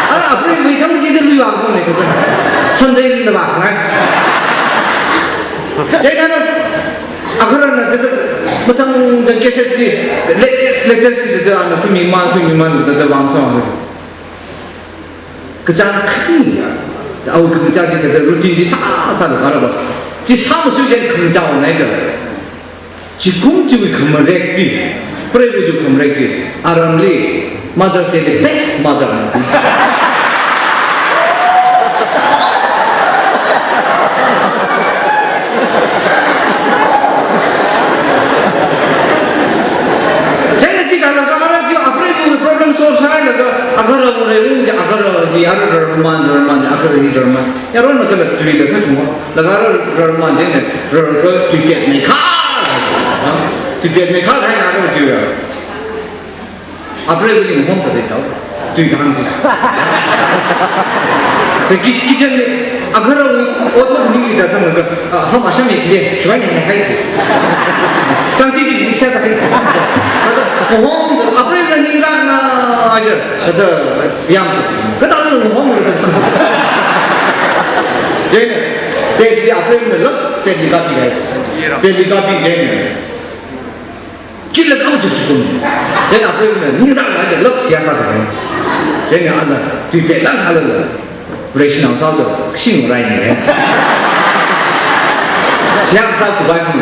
Ara, apreiwui thangchida lui vākahaone kaja. Sunday li na vāngai. Chieina, akharana thāda, mathangda cassette li, latest, latest li thāda, ana khuimima, khuimima thāda vāngsang. Kachāng khani, au kachāng chi thāda routine chi sā, sālaga rāva. Chi sāmasuiya kachāng naida. Chi kum chiwui khamarek chi, preiwui chiwui khamarek chi, aramli, Mother's Day li best mother na. Chieina chithālaga ara chi apreiwui problem solve sāhailaga, akhara mure ung chi, akhara hi ara rarman, rarman, akhara hi rarman. Yaron na kala tuida kachungkha. Laga ara rarman chieina, rarkha tuipet meikhar. Ha? Tuipet meikhar hai na kala tuiya. Apreiwui ningkhong sāda tao. Tui kahāng chi. Te ki-, kitchen li, akharawui ot maning da zanglaga, ah, hama shami kile, shuai ni hai. Chang chi chi chi sāda hai. Ata, oh, apreiwui ningrāna, aja, ata, yam. Kathāda hong. Chieina, pet li apreiwui lak, pet li kapi hai. Pet li kapi chieina. Chila kau tu chukum. Then apreiwui ningrāna lak siya sāda. Then ana tuipet la sālala. Operation ang sāda, shing rai ni. Siya sā kubai ni.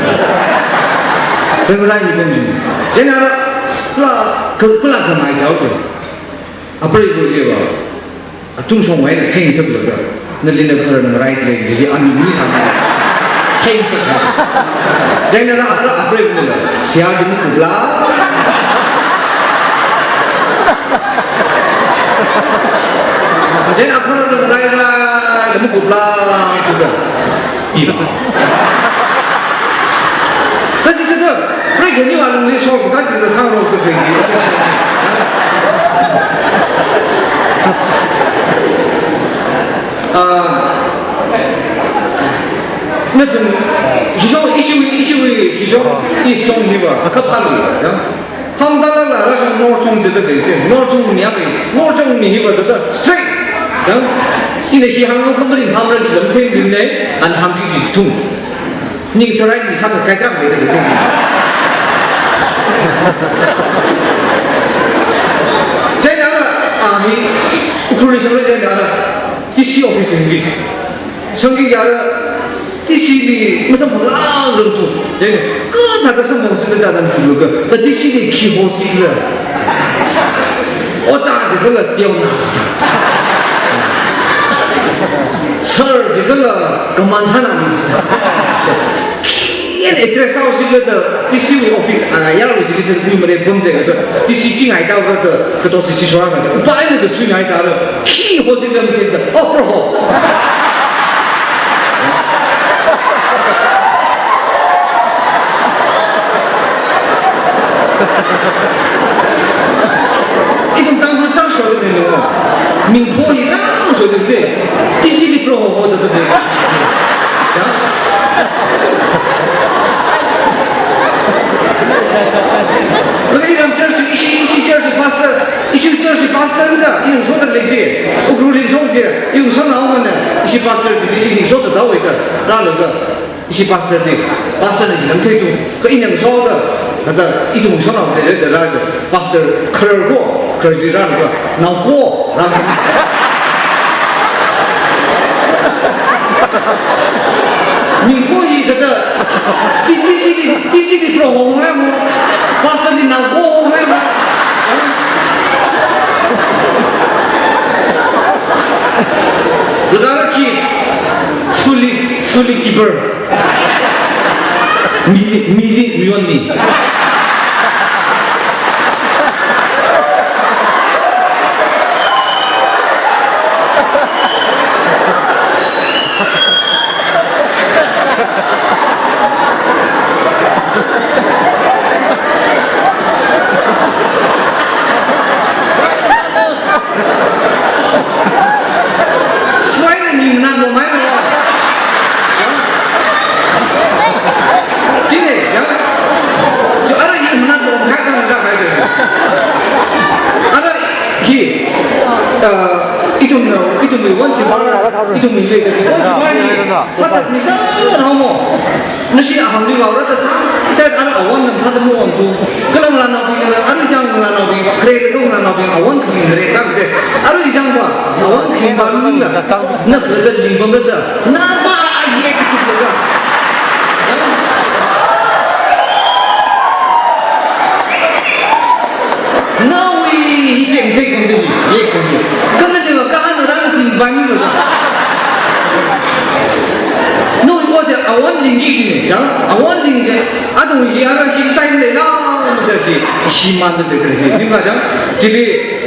Then rai ni kum ni. Then ara, la, ku-, kula kamai jau tu. Apreiwui liva. Atung shongwui eina theingasaklaga, nali na kharar ngarāi lei, jili anu mi sāngai. Theingasak. Chieina ara apreiwui eina, siya di makupla. Chieina kharar ngarāi la, di makupla, kupla. Ina. Kachi thāda, break ni wa lungli shok, kachi thāda sāngarok thāda. Ah, nathum, hijo, issue, issue, hijo, is strong liver, kapali, ya. Hāngdalala rāshung North Chong jida dei, North Chong mi a dei, North Chong mi hiva jida straight. Dang, ina hi hāng company hāng ran jida theng rin nei, an hāng ki thung. Ning tharai ni sākahai kang dei dei. Chieina, ah, hi, Ukhrul li shang le chieina, D C office li. Shang ki ya, D C li masamphang lang lang tu. Chieina, kathāda samphang si kathāda tu ka. Ka D C li khi ho si ka. Ojā jikhala teo na. Sir jikhala kaman sāna ni. Khi address sāo si ka da D C wui office a yar wui jikhala kui mare bum de ka. D C chi ngai tao ka da, ka to si chi shwa ka. Bai ni da sui ngai tao. Khi ho jikhala mi da. Oh, bro ho. Ikum tang bu tang shwa de no. Ming pho yi tang shwa de. T C li pro ho ho de de. Ya. Lagi ram church, ishi, ishi church pastor, ishi church pastor da, ining so da lei je. Ukhrul li so je, ining so na mana, ishi pastor ji, ining so da wei da, da le da. Ishi pastor ni, pastor ni lam thei tu, ka ina ngasoda, kathāda ithum sānao thei le da rāda, pastor kharar ko, kharar ji rāda, nao ko, rāda. Ming ko hi kathāda, T C li, T C li pro ho ngai mo, pastor ni nao ko ho ngai mo. Actually, keeper. Mili, mili, miyonmi. Why the ning na no mai no? Jine, ya? Jo ara ning na no mai ka na hai de. Ara hi, uh, ithum na, ithum ni one chibar, ithum ni le, one chibar ni, sa ta ni sa na mo. Nashi aham ni wa ra ta sa, ta ara awan na ha ta mo on tu. Kalam la na bi na, ara jang la na bi, kre ta la na bi, awan ki re ta de. Ara jang ba, awan ki ba ni na. Na kre ta ling ba ta. Na ba a ye ki tu la. Nawui hi teng teng kong teng, ye kong ye. Kong teng wa ka an rang ching ba ni lo. Nawui ko de awan ling ki ni, ya, awan ling de, adu ye ara ki time le la, de ki, shi man de de ki, ni ma jang, jili,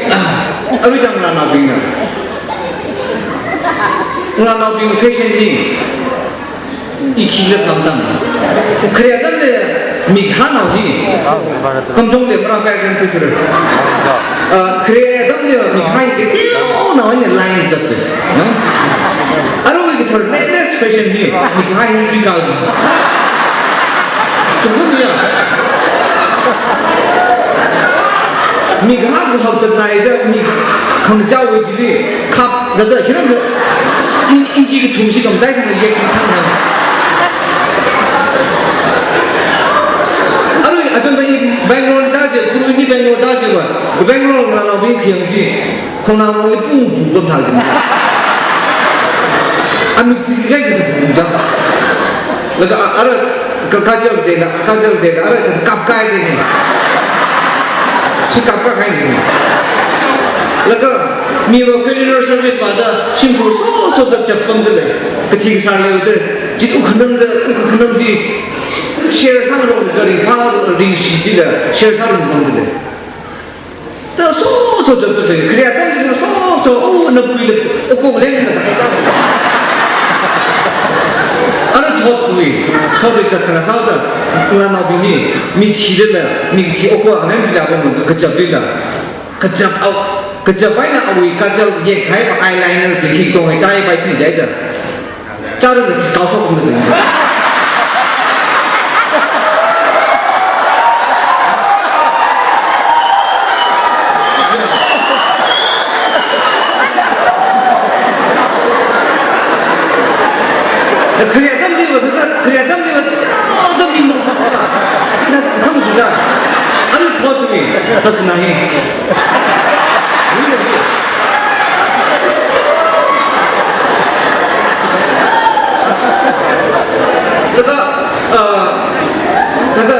ah, ara jang la na bi na. La na bi fashion ni. Ikhila samdang. Khare atam le mikha nao ni. Kamjong le mara background picture. Ah, khare atam le mikha ni teo nao ni line zat de. No? Aro ki thor latest fashion ni. Mikha ni bikal. Tumbu ya. Mikha ko hap zat nai da, mi khang jao wi jili. Khap, da da, hiram da. In, in ji ki thum si kam dai si yek si thang na. Arui, atam da i Bangalore da je, kuru ni Bangalore da je wa. Bangalore na la bi khiam ji. Khong na mo ni pu pu kam thal ji. Ami ti kai ki pu da. Laga a, ara, ka, kajal de na, kajal de na, ara, kap kai de na. Shi kap kai de na. Laga, mi wa funeral service wa da, shimkhur so, so da chap pam de le. Kathi sar le de, ji u khanang de, u khanang ji, share sang lo de, ring pha, ring shi ji de, share sang lo de le. Ta so, so, so, so, so, khare atam so, so, oh, na pui le, oh, ko le, na ta. Ana thot pui, thot pui chakra sa ta, na na bi ni, mi thi le na, mi thi oh, ko, ana mi la ko, kachap le na. Kachap au, kachap ai na awui kajal ye khai pa eyeliner bi ki tong ai tai pai thi jai da. Chara na kau so kum de. Khare atam ni wa, khare atam ni wa, atam ni wa. Na, atam ni wa. Atam ni wa. Laga, ah, laga,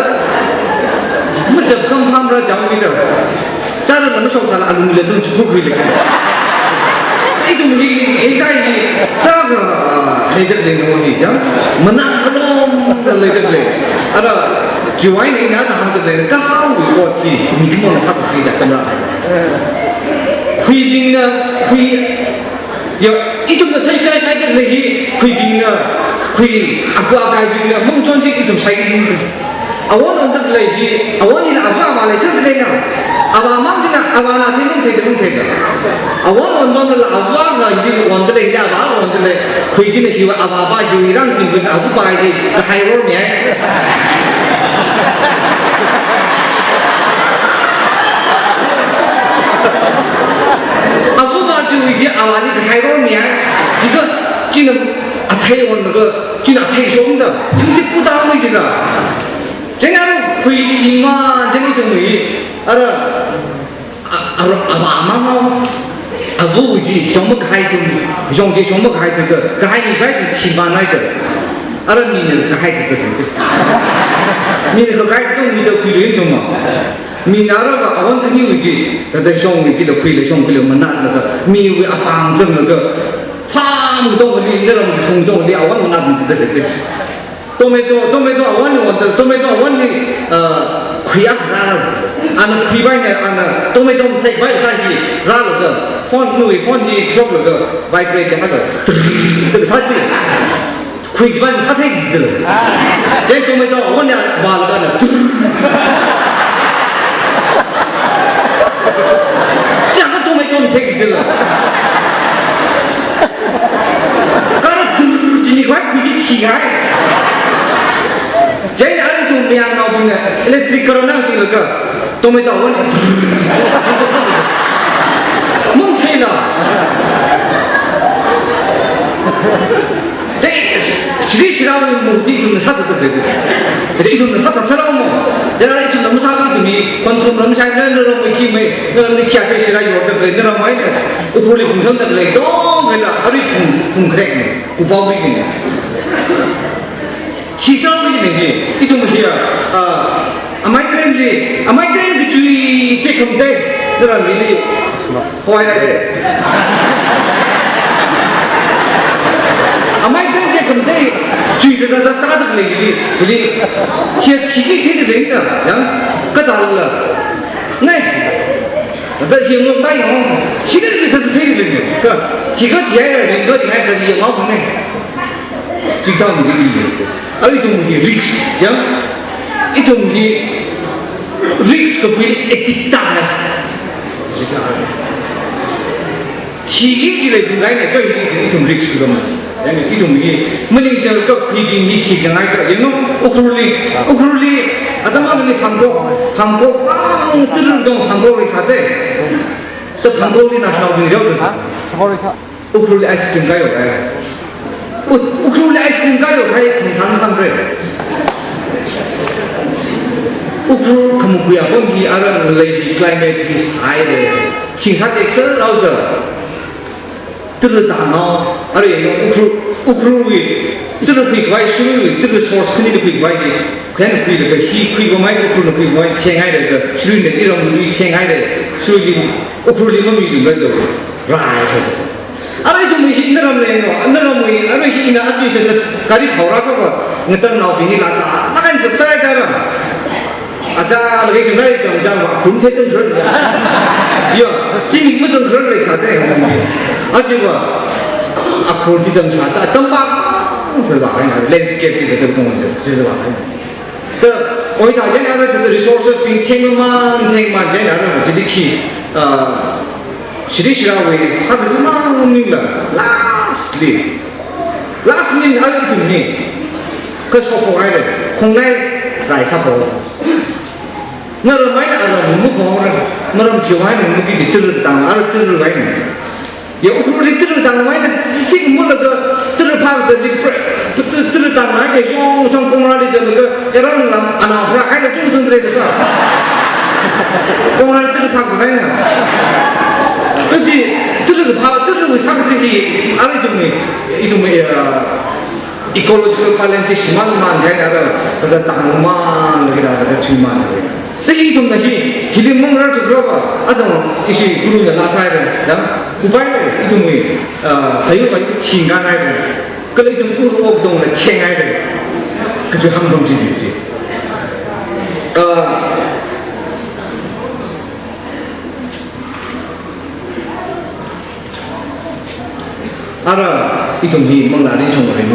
majap kam ham ra jam mi da. Chara na mashok sala alu mi le tung chukuk hui le. Itum hi, hi kai hi, ta ga, ah, le de le no ni jam. Mana kalom le de le. Ara, juwai ni na ta ham de le. Ka hui wo ti, mi kimo sa sa ni da kamra. Huibing na, hui, ya, ithumna theishai shaida lei hi, huibingna, hui, akua akaibingna, mungchon chi ithum shaida lei. Awon onda lei hi, awon hina ava ava leisāda leina. Ava mang china, avana thei mung theida mung theida. Awon on bamla ava la hi onda lei, ava onda lei. Hui china hiva ava ava hi rang chingvana ava ava hi, kahai ror mi ai. Ava ava chi hui chi avali kahai ror mi ai. Jiakha, china athei onlaga, china athei shomda. Jing chi puta hui jila. Jing ara hui chi ma, jing ithum hui. Ara, A, a, a, a, a, a, ava chi shong makahai tung, shong chi shong makahai tung ka, kahai ni kahai tung shimānhai ka. Ara mina kahai tung ka tung. Mina kahai tung mida khuilu tung ma. Mina ara va awon kani hui chi, tada shong hui chila khuila shong khuila manālaga, miwui apāng zanglaga, fa Ang tongli, naram tongli, awan nganā bida. Tomato, tomato awan ni, tomato awan ni, uh, khuiya rā. Ana khuipai ni, ana tomato matheipai sāki, rālaga, phone, nui phone hi clock laga, vibrate ya ka, trrrr, sāki. Khuipai sāthei bida. Then tomato awan ya, vālaga na, trrrr. Chiyākha tomato mathei bida. Kara tur jini kwai kuji chi hai. Jai na ari tum yang nao bing na electric current na sing laga. Tomato awan. Mung thei na. Jai, Shri Shri Ram murti tum na sāda tum. Jai tum na sāda sāra mo. Jai na ri tum na masā tum ni, kon tum ram shai na na ram ki mai, na ram ni kya te shira yo ta na ram mai. Ukhrul li phungthang ta lei, dong lei la, ari phung, phungkharek ni, upau ni ni. Shisha ni ni, ithum hi, ah, amai train li, amai train ki chui tekam te, nara mi li, hoi ai te. Amai train tekam te, chui te ta ta ta ta lei li, li, hi chi chi te te lei ta, ya, ka ta la. Ngai. Ada hi ngok tai ngok. Sini ni kita tu sini ni. Ka, jika dia yang rindu dia yang kami yang mau ni. Jika ni ni. Ada itu mungkin risk, ya. Itu mungkin risk kau pilih etik tak, ya. Jika ada. Chili chili dungai ne, koi hili ithum risk sudam. Yani ithum hi, maning chang kap hi bing hi chi jangai ka, you know, Ukhrul li, Ukhrul li, atam atam ni phangko, phangko, ang, tirur dong phangko ri sāte. Ta phangko li na shao bing ryo ta. Phangko ri kha. Ukhrul li ice cream kayo kai. U-, Ukhrul li ice cream kayo kai, thang thang thang re. Ukhrul khamukhuya bom hi arang lei hi climate hi sai re. Ching sa tek sir rao da. Tulu ta no, are no Ukhrul, Ukhrul wui, tulu khui khavai, Shirui wui, tulu source khani tulu khui khavai ni. Khen khui le ka hi khui khavai, Ukhrul na khui khavai, theng ai le ka, Shirui na iram lui theng ai le, Shirui li, Ukhrul li mami lu le do, rai so. Are ithum hi naram le no, naram wui, are hi na ati se se, kari thora ka ba, ngatang nao bini la sa, na kan se sai da ra. Aja lagi kenai jang jang wa, kum the jang jang. Yo, chini mu jang jang le sa de. Aji wa, akhor ji jang sa ta, tampak, se wa, landscape ji jang jang, ji wa. Ta, oi ta jang ara ta resources bing theng man, theng man jang ara, ji dikhi, ah, Shri Shri Ram wui sa de ma mi la, lastly. Last min a ithum hi. Ka shok ko ai le. Khongnai rai sa ko. Naram mai na aram mu ko ra. Maram ki wai mu ki tir tang, ar tir wai. Ya Ukhrul li tir tang mai na, sing mu la ka tir phang da li pre. Tir, tir tang mai ke shong shong kong ra li da ka. Erang lam ana fra kai na tung tung re ka. Kong ra tir phang sa na. Kaji tir phang, tir wui sa ka ji. Ar ithum ni. Ithum, ah, ecological balance shimān man hai ara, ara tangmān lagi ara, ara shimān lagi. Te ithumna hi, hili mong rar tu graba, adang ishi guru na la sai ra, ya, upai ra, ithum hi, ah, sayu pai chinga nai ra, kala ithum ur ok dong la cheng ai ra, kachu ham dong ji ji ji. Ah, Ara, ithum hi manglā rin chong rin.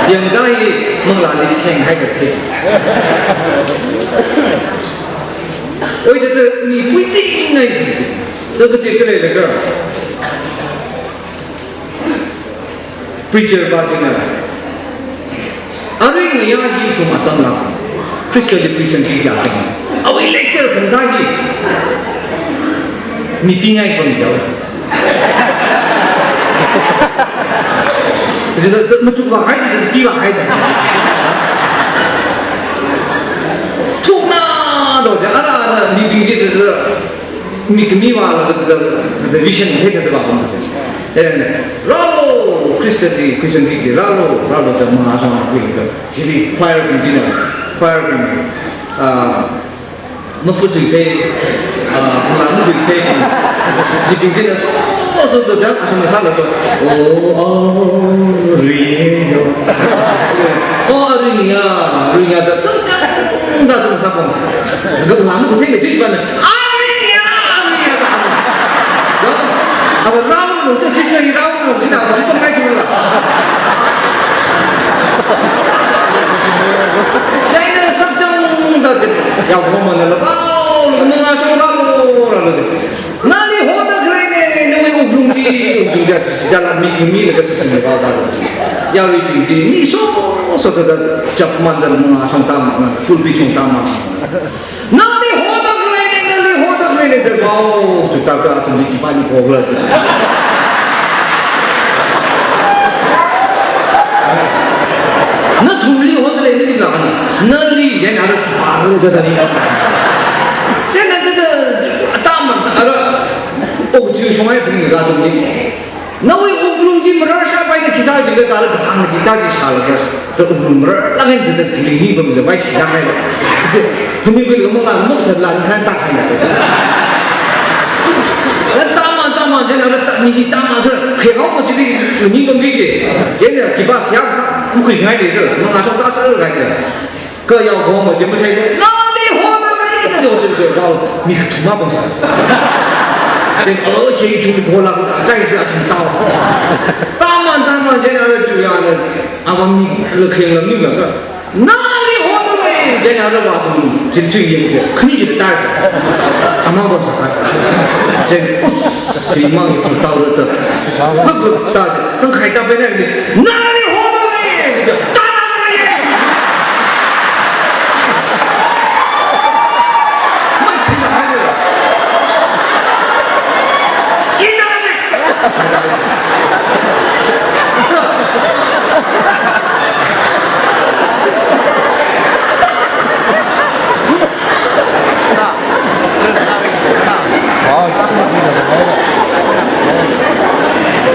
Yangda hi manglā rin theng hai kate. Oi, da da ni pui ting ngai. Da ka che kare da ka. Preacher pa china. Arui ngayā hi kum atam la. Khristali preaching hi kya atam. Awui lecture khangatha hi. Mi pingai pang jau. Jadi, machuk wa hai, jadi pi wa hai. Thukna do, jadi ara, ara, mi ping ji, jadi, Mi, mi wa la da, da, da vision he da ba bam. Eh, ralo, Christian di, Christian di, ralo, ralo da ma sa ma kui da. Hili choir kum jina, choir kum. Ah, Mafut thuithei, ah, mala mafut thuithei, jibing jina so, so, so, da, athum sālaga, oh, oh, ri, yo. Oh, ri, ya, ri, ya, da, so, da, da, da, sa, pam. Ga mala mafut thuithei, thuithei, pam. Ah, ri, ya, ah, ri, ya, da. Yo, aba rao, to, kisa, rao, to, kisa, pam, kai, kisa. China, sab, da, da, ya, woman, la, bao, mangā shong rālu, rālu de. Nali hoda khaleina, nawui wuklung chi, wuklung chi, chila mi, mi, mi, laga sāsāna ba, ba. Yaruibing chi, mi so, so, da, da, chapman da mangā shong tāma, pulpit shong tāma. Nali hoda khaleina, nali hoda khaleina, da, bao, chukta ka, athum chi khipāli kogla. Nathumli hoda leina jilala, nali, ya, nara, ba, da, da, ni. China, da, da, atam, ara, oh, chi shong ai, bring ga, da, ni. Nawui wuklung chi marar shāpaida khisā jilaga, da, da, hāng chi, da, chi shālaga, da, wuklung marar, da, ngan, da, da, bring ni, bam, da, bai, shi, da, hai, da. Hami, bai, mangā, muk, sa, lan, khan, da, hai, da. Da, tāma, tāma, china, da, da, mi, tāma, sa, khehao, ma, chi, ni, ni, bam, bi, ke. China, khipā, siya, sa, mukhui, ngai, de, da, mangā, sa, da, sa, ngai, de. Kha yao gong ma jim sai de. Nali hoda lei, nali hoda lei, gao, mi kathum ma bang sa. Then, alo, che, chu, ko la, ka, ka, ka, chu, tao. Tāma, tāma, che, ala, chu, ya, ala. Aba mi, la, kheng, la, mi, la, ka. Nali hoda lei, then, ala, ba, tu, jin, chu, ying, che. Khani, jin, ta, che. Ama, ba, sa, ka. Then, us, si, ma, yi, tu, tao, la, ta. Ba, ba, ta, che. Tang khai ta pe ne ni. Nali hoda lei. Ta na na ye. Mai phi na hai le. Ina ne.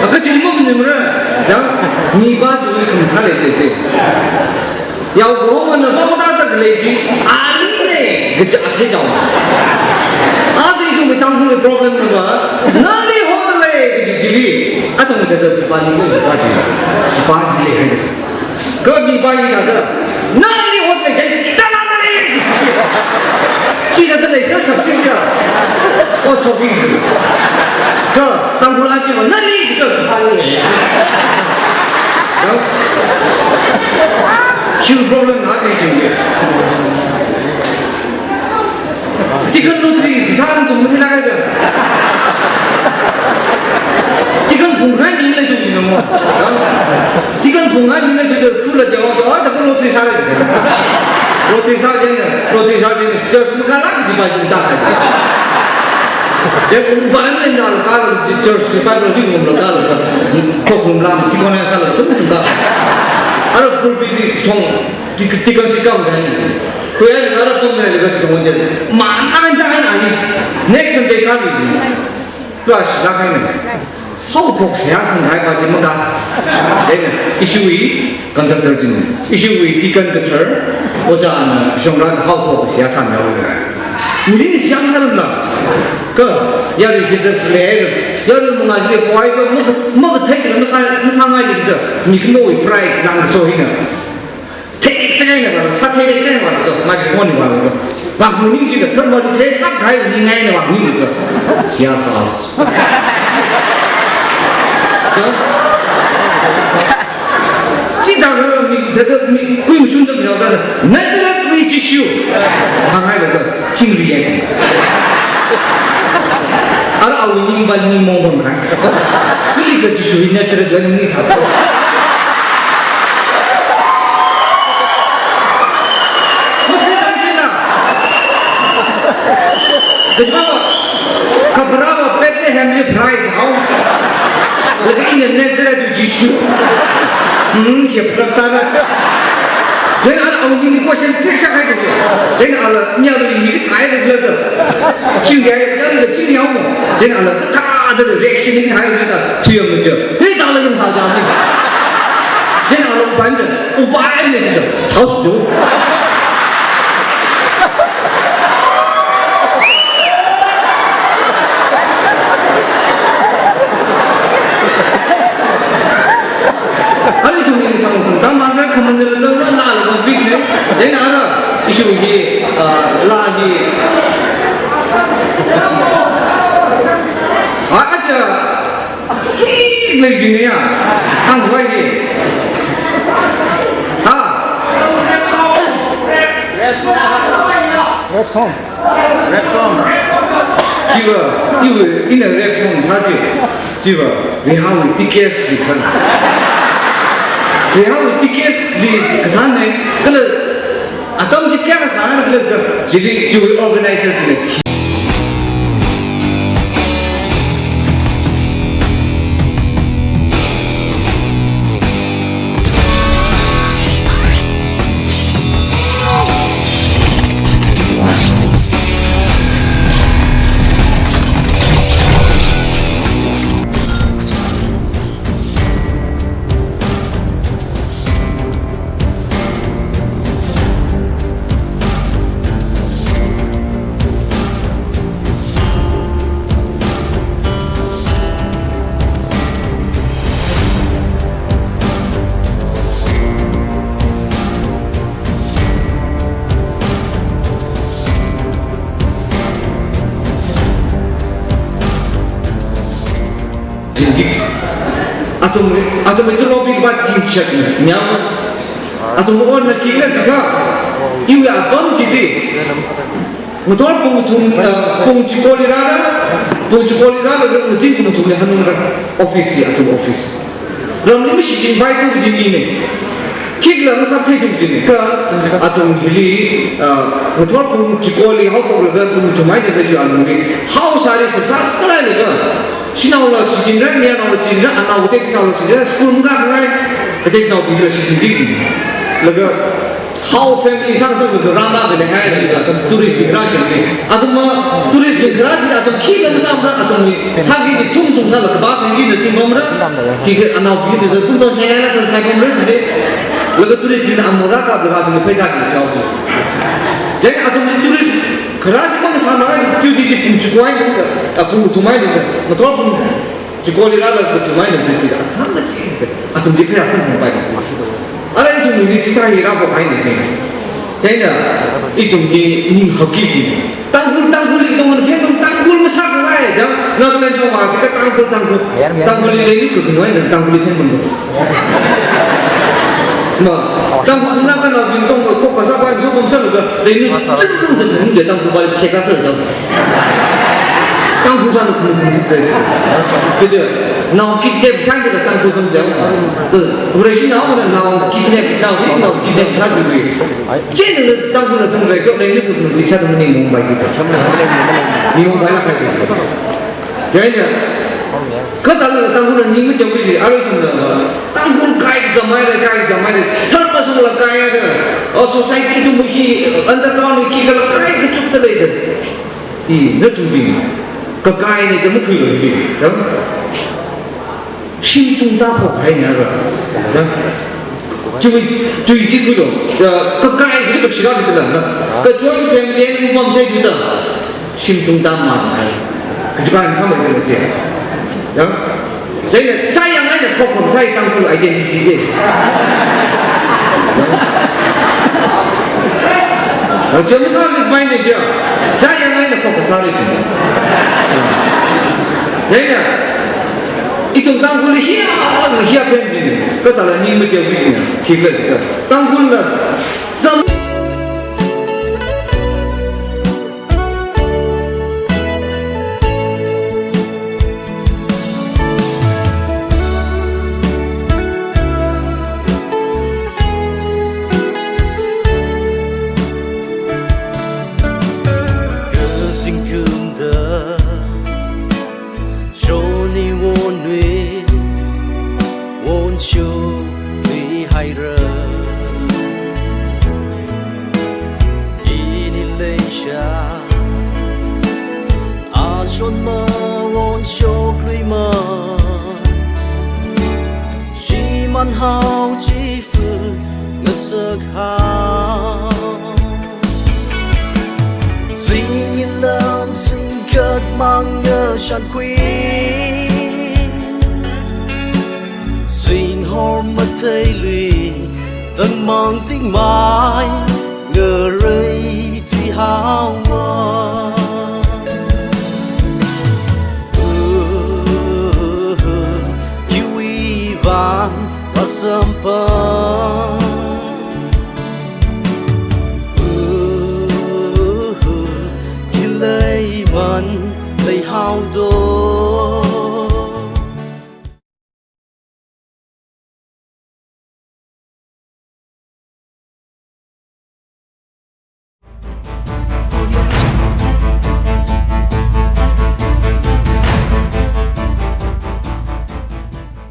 Aka chili mo mnimra, ya, mi ba tu ni kum khale te te. Yao gong ana ba ta ta le ji, ali ne, gaja the jao. Adi tu mi tang hu problem na ba, nali hoda lei, gaji jili, atang gaja ba ni mo ba ji, ba ji le. Kha mi ba yi da sa, nali hoda lei, ta na na lei. Chi da da lei, sa sa chi ya. O, chobi. Kha, tang kula chi ma, nali, kha, ba ni. Kha? Chi problem na chi chi. Chicken lottery sāran tum mati laga ja. Chicken phungngai mi la jung jung mo. Chicken phungngai mi la jung jung la jung jung, ah, ta lottery sāra ja. Lottery sā ja, lottery sā ja, church ma kala ji ba jung ta. Ja, um, ba ne na kala church ni ba ro di ngom la kala. Ko ngom la si ko na kala tum tum ka. Ara pulpit ni chong Tik-, tikan sikam dani. Kuya ni kara pom ni level sikam je. Mana anja ai nani. Next Sunday kami. Plus, lakai ni. Haophok siya sang hai pa je maka. Then, ishiwui conductor jin. Ishiwui tikan kathar. Oja na shongran haophok siya sang ya. Mili ni siya maka la. Kha, yarui kita player. Yarui manga je koi ko, maka, maka thai na sa, na sa ngai kita. Ni kmo pride lang so hina. Thei thei na ba, sa thei thei na ba, to, ma ki moni ba, to. Ba ku ni ki na, thar ma thei, tak kai ni ngai na ba, ni to. Siya sa. To. Chi da ro ni, da da ni, kui mu shun da ni da. Nazareth ni Jishu. Ba ngai da, King Riyan. Ara awu ni ba ni mo mo ngai. Kuli ka Jishu ni Nazareth ni sa. Kabrava Bethlehem li prize hao. Laga ina Nazareth Jishu. Hmm, hiya pratana. Then ala awu ni question check sa kai. Then ala nya ni ni kai de la. Chin ya ya de chin ya mo. Then ala ta de reaction ni hai ni ta. Chi ya mo. Hey, ta la ni ha ja ni. Then ala ban de. U ba ni de. House do. Ki lei jing ya. Ang wai ni. Ha? Rap song. Rap song. Chiva, iwe, ina rap song sāji. Chiva, we have the case di san. We have the case di san ne. Kala, atam ji kya sāna kala, jili, chiva organizers ne. Atam, atam itu lobby ba ting chat ni. Nyam. Atam on na kila tika. Iwe atam kiti. Ngathor pung thum, ah, pung chikoli rāra, pung chikoli rāra, ngathor pung thum le hanungra office ya, atam office. Ramli mashichinpai tu jing ine. Khikhala masāthei tu jing ine. Kha atam hili, ah, ngathor pung chikoli haophok laga pung thum eina kaju alungli. Hao sāli sāsā sāli ga. Shanaola shichinra, nayarnaola shichinra, anao kateknaola shichinra, school makāngai, kateknaobingla shichinra. Laga, hao family sāsā sāsā rāma khalei hai, laga, tourist bing rākhalei. Atam ma, tourist bing rākhalei, atam khikhala masāmara, atamli, sāki ki thum thum sāla, kaba khangi na singmamara, khikha anaobingna, kum tong shai laila, tong shai pamara, khikha, laga tourist bingna amora ka, laga atamli pheisā ki kau. Jai atamli tourist, Kharā chi mang sāmang ai, kyu chi chi pung chikoli eina, a, pung thum eina, ngathor pung chikoli rāla pung thum eina, chi chi, a, thang chi, atam chi kharā sāngpai. Ara ithum ni chi sāhi rāphokhai ni. Chieina, ithum ni ning haoki ki. Tangkhul, Tangkhul ithum ni, ithum Tangkhul masākhangai, jang, Nagaland chungva chi ka Tangkhul, Tangkhul. Tangkhul li lei ni kukui noi, Tangkhul li phen mun. Ma, Tangkhul Naganaobing tongkha, kok kasā pa, so pamsā luka, lei ni, chungda, chungda, Tangkhul pa, cheka sā luka. Tangkhul pa, chungda, chungda, chungda. Kede, nao kidnap sāngda Tangkhul tongda. Kede, operation nao na, nao kidnap, nao, nao kidnap sāda. Chieina Tangkhul na tongda, kok lei ni, kuk ni, chisa tong ni, Mumbai kita. Ni Mumbai la kai. Chieina, kathāla Tangkhul na ning mateokhui, arui ithumna, Tangkhul kai zamaira, kai zamaira, tharpa sungla kaira, o society tu muhi, underground muhi kala kai kachukta leida. I, nathum bing, kakai ni da makhuilu hi, ya? Shimtung tāphok haina ra, ya? Tui, tui chi khuilu, ya, kakai ni da shira ni da na, ka joint family ni pamthei da. Shimtung tāmang hai. Kajipa ni khamai kala je. Ya? Chieina, chayang eina phok phok sai Tangkhul identity je. Ya? Jam sā ni mai ni je. Chayang eina phok sā ni. Chieina, ithum Tangkhul hiya, hiya phen ni. Kathāla ning mateokhui ni. Khikhala, Tangkhul na zam Kazingkumda shoni wonwui, wonshokluihaira. Ini leisha, ashon mawonshokluimana. Shimānhao chifa ngasakhao. Zingin lam zingkat mang ngashankhui. Zinghor matheilui, tangmang tingmai, ngareithui haowa. samphang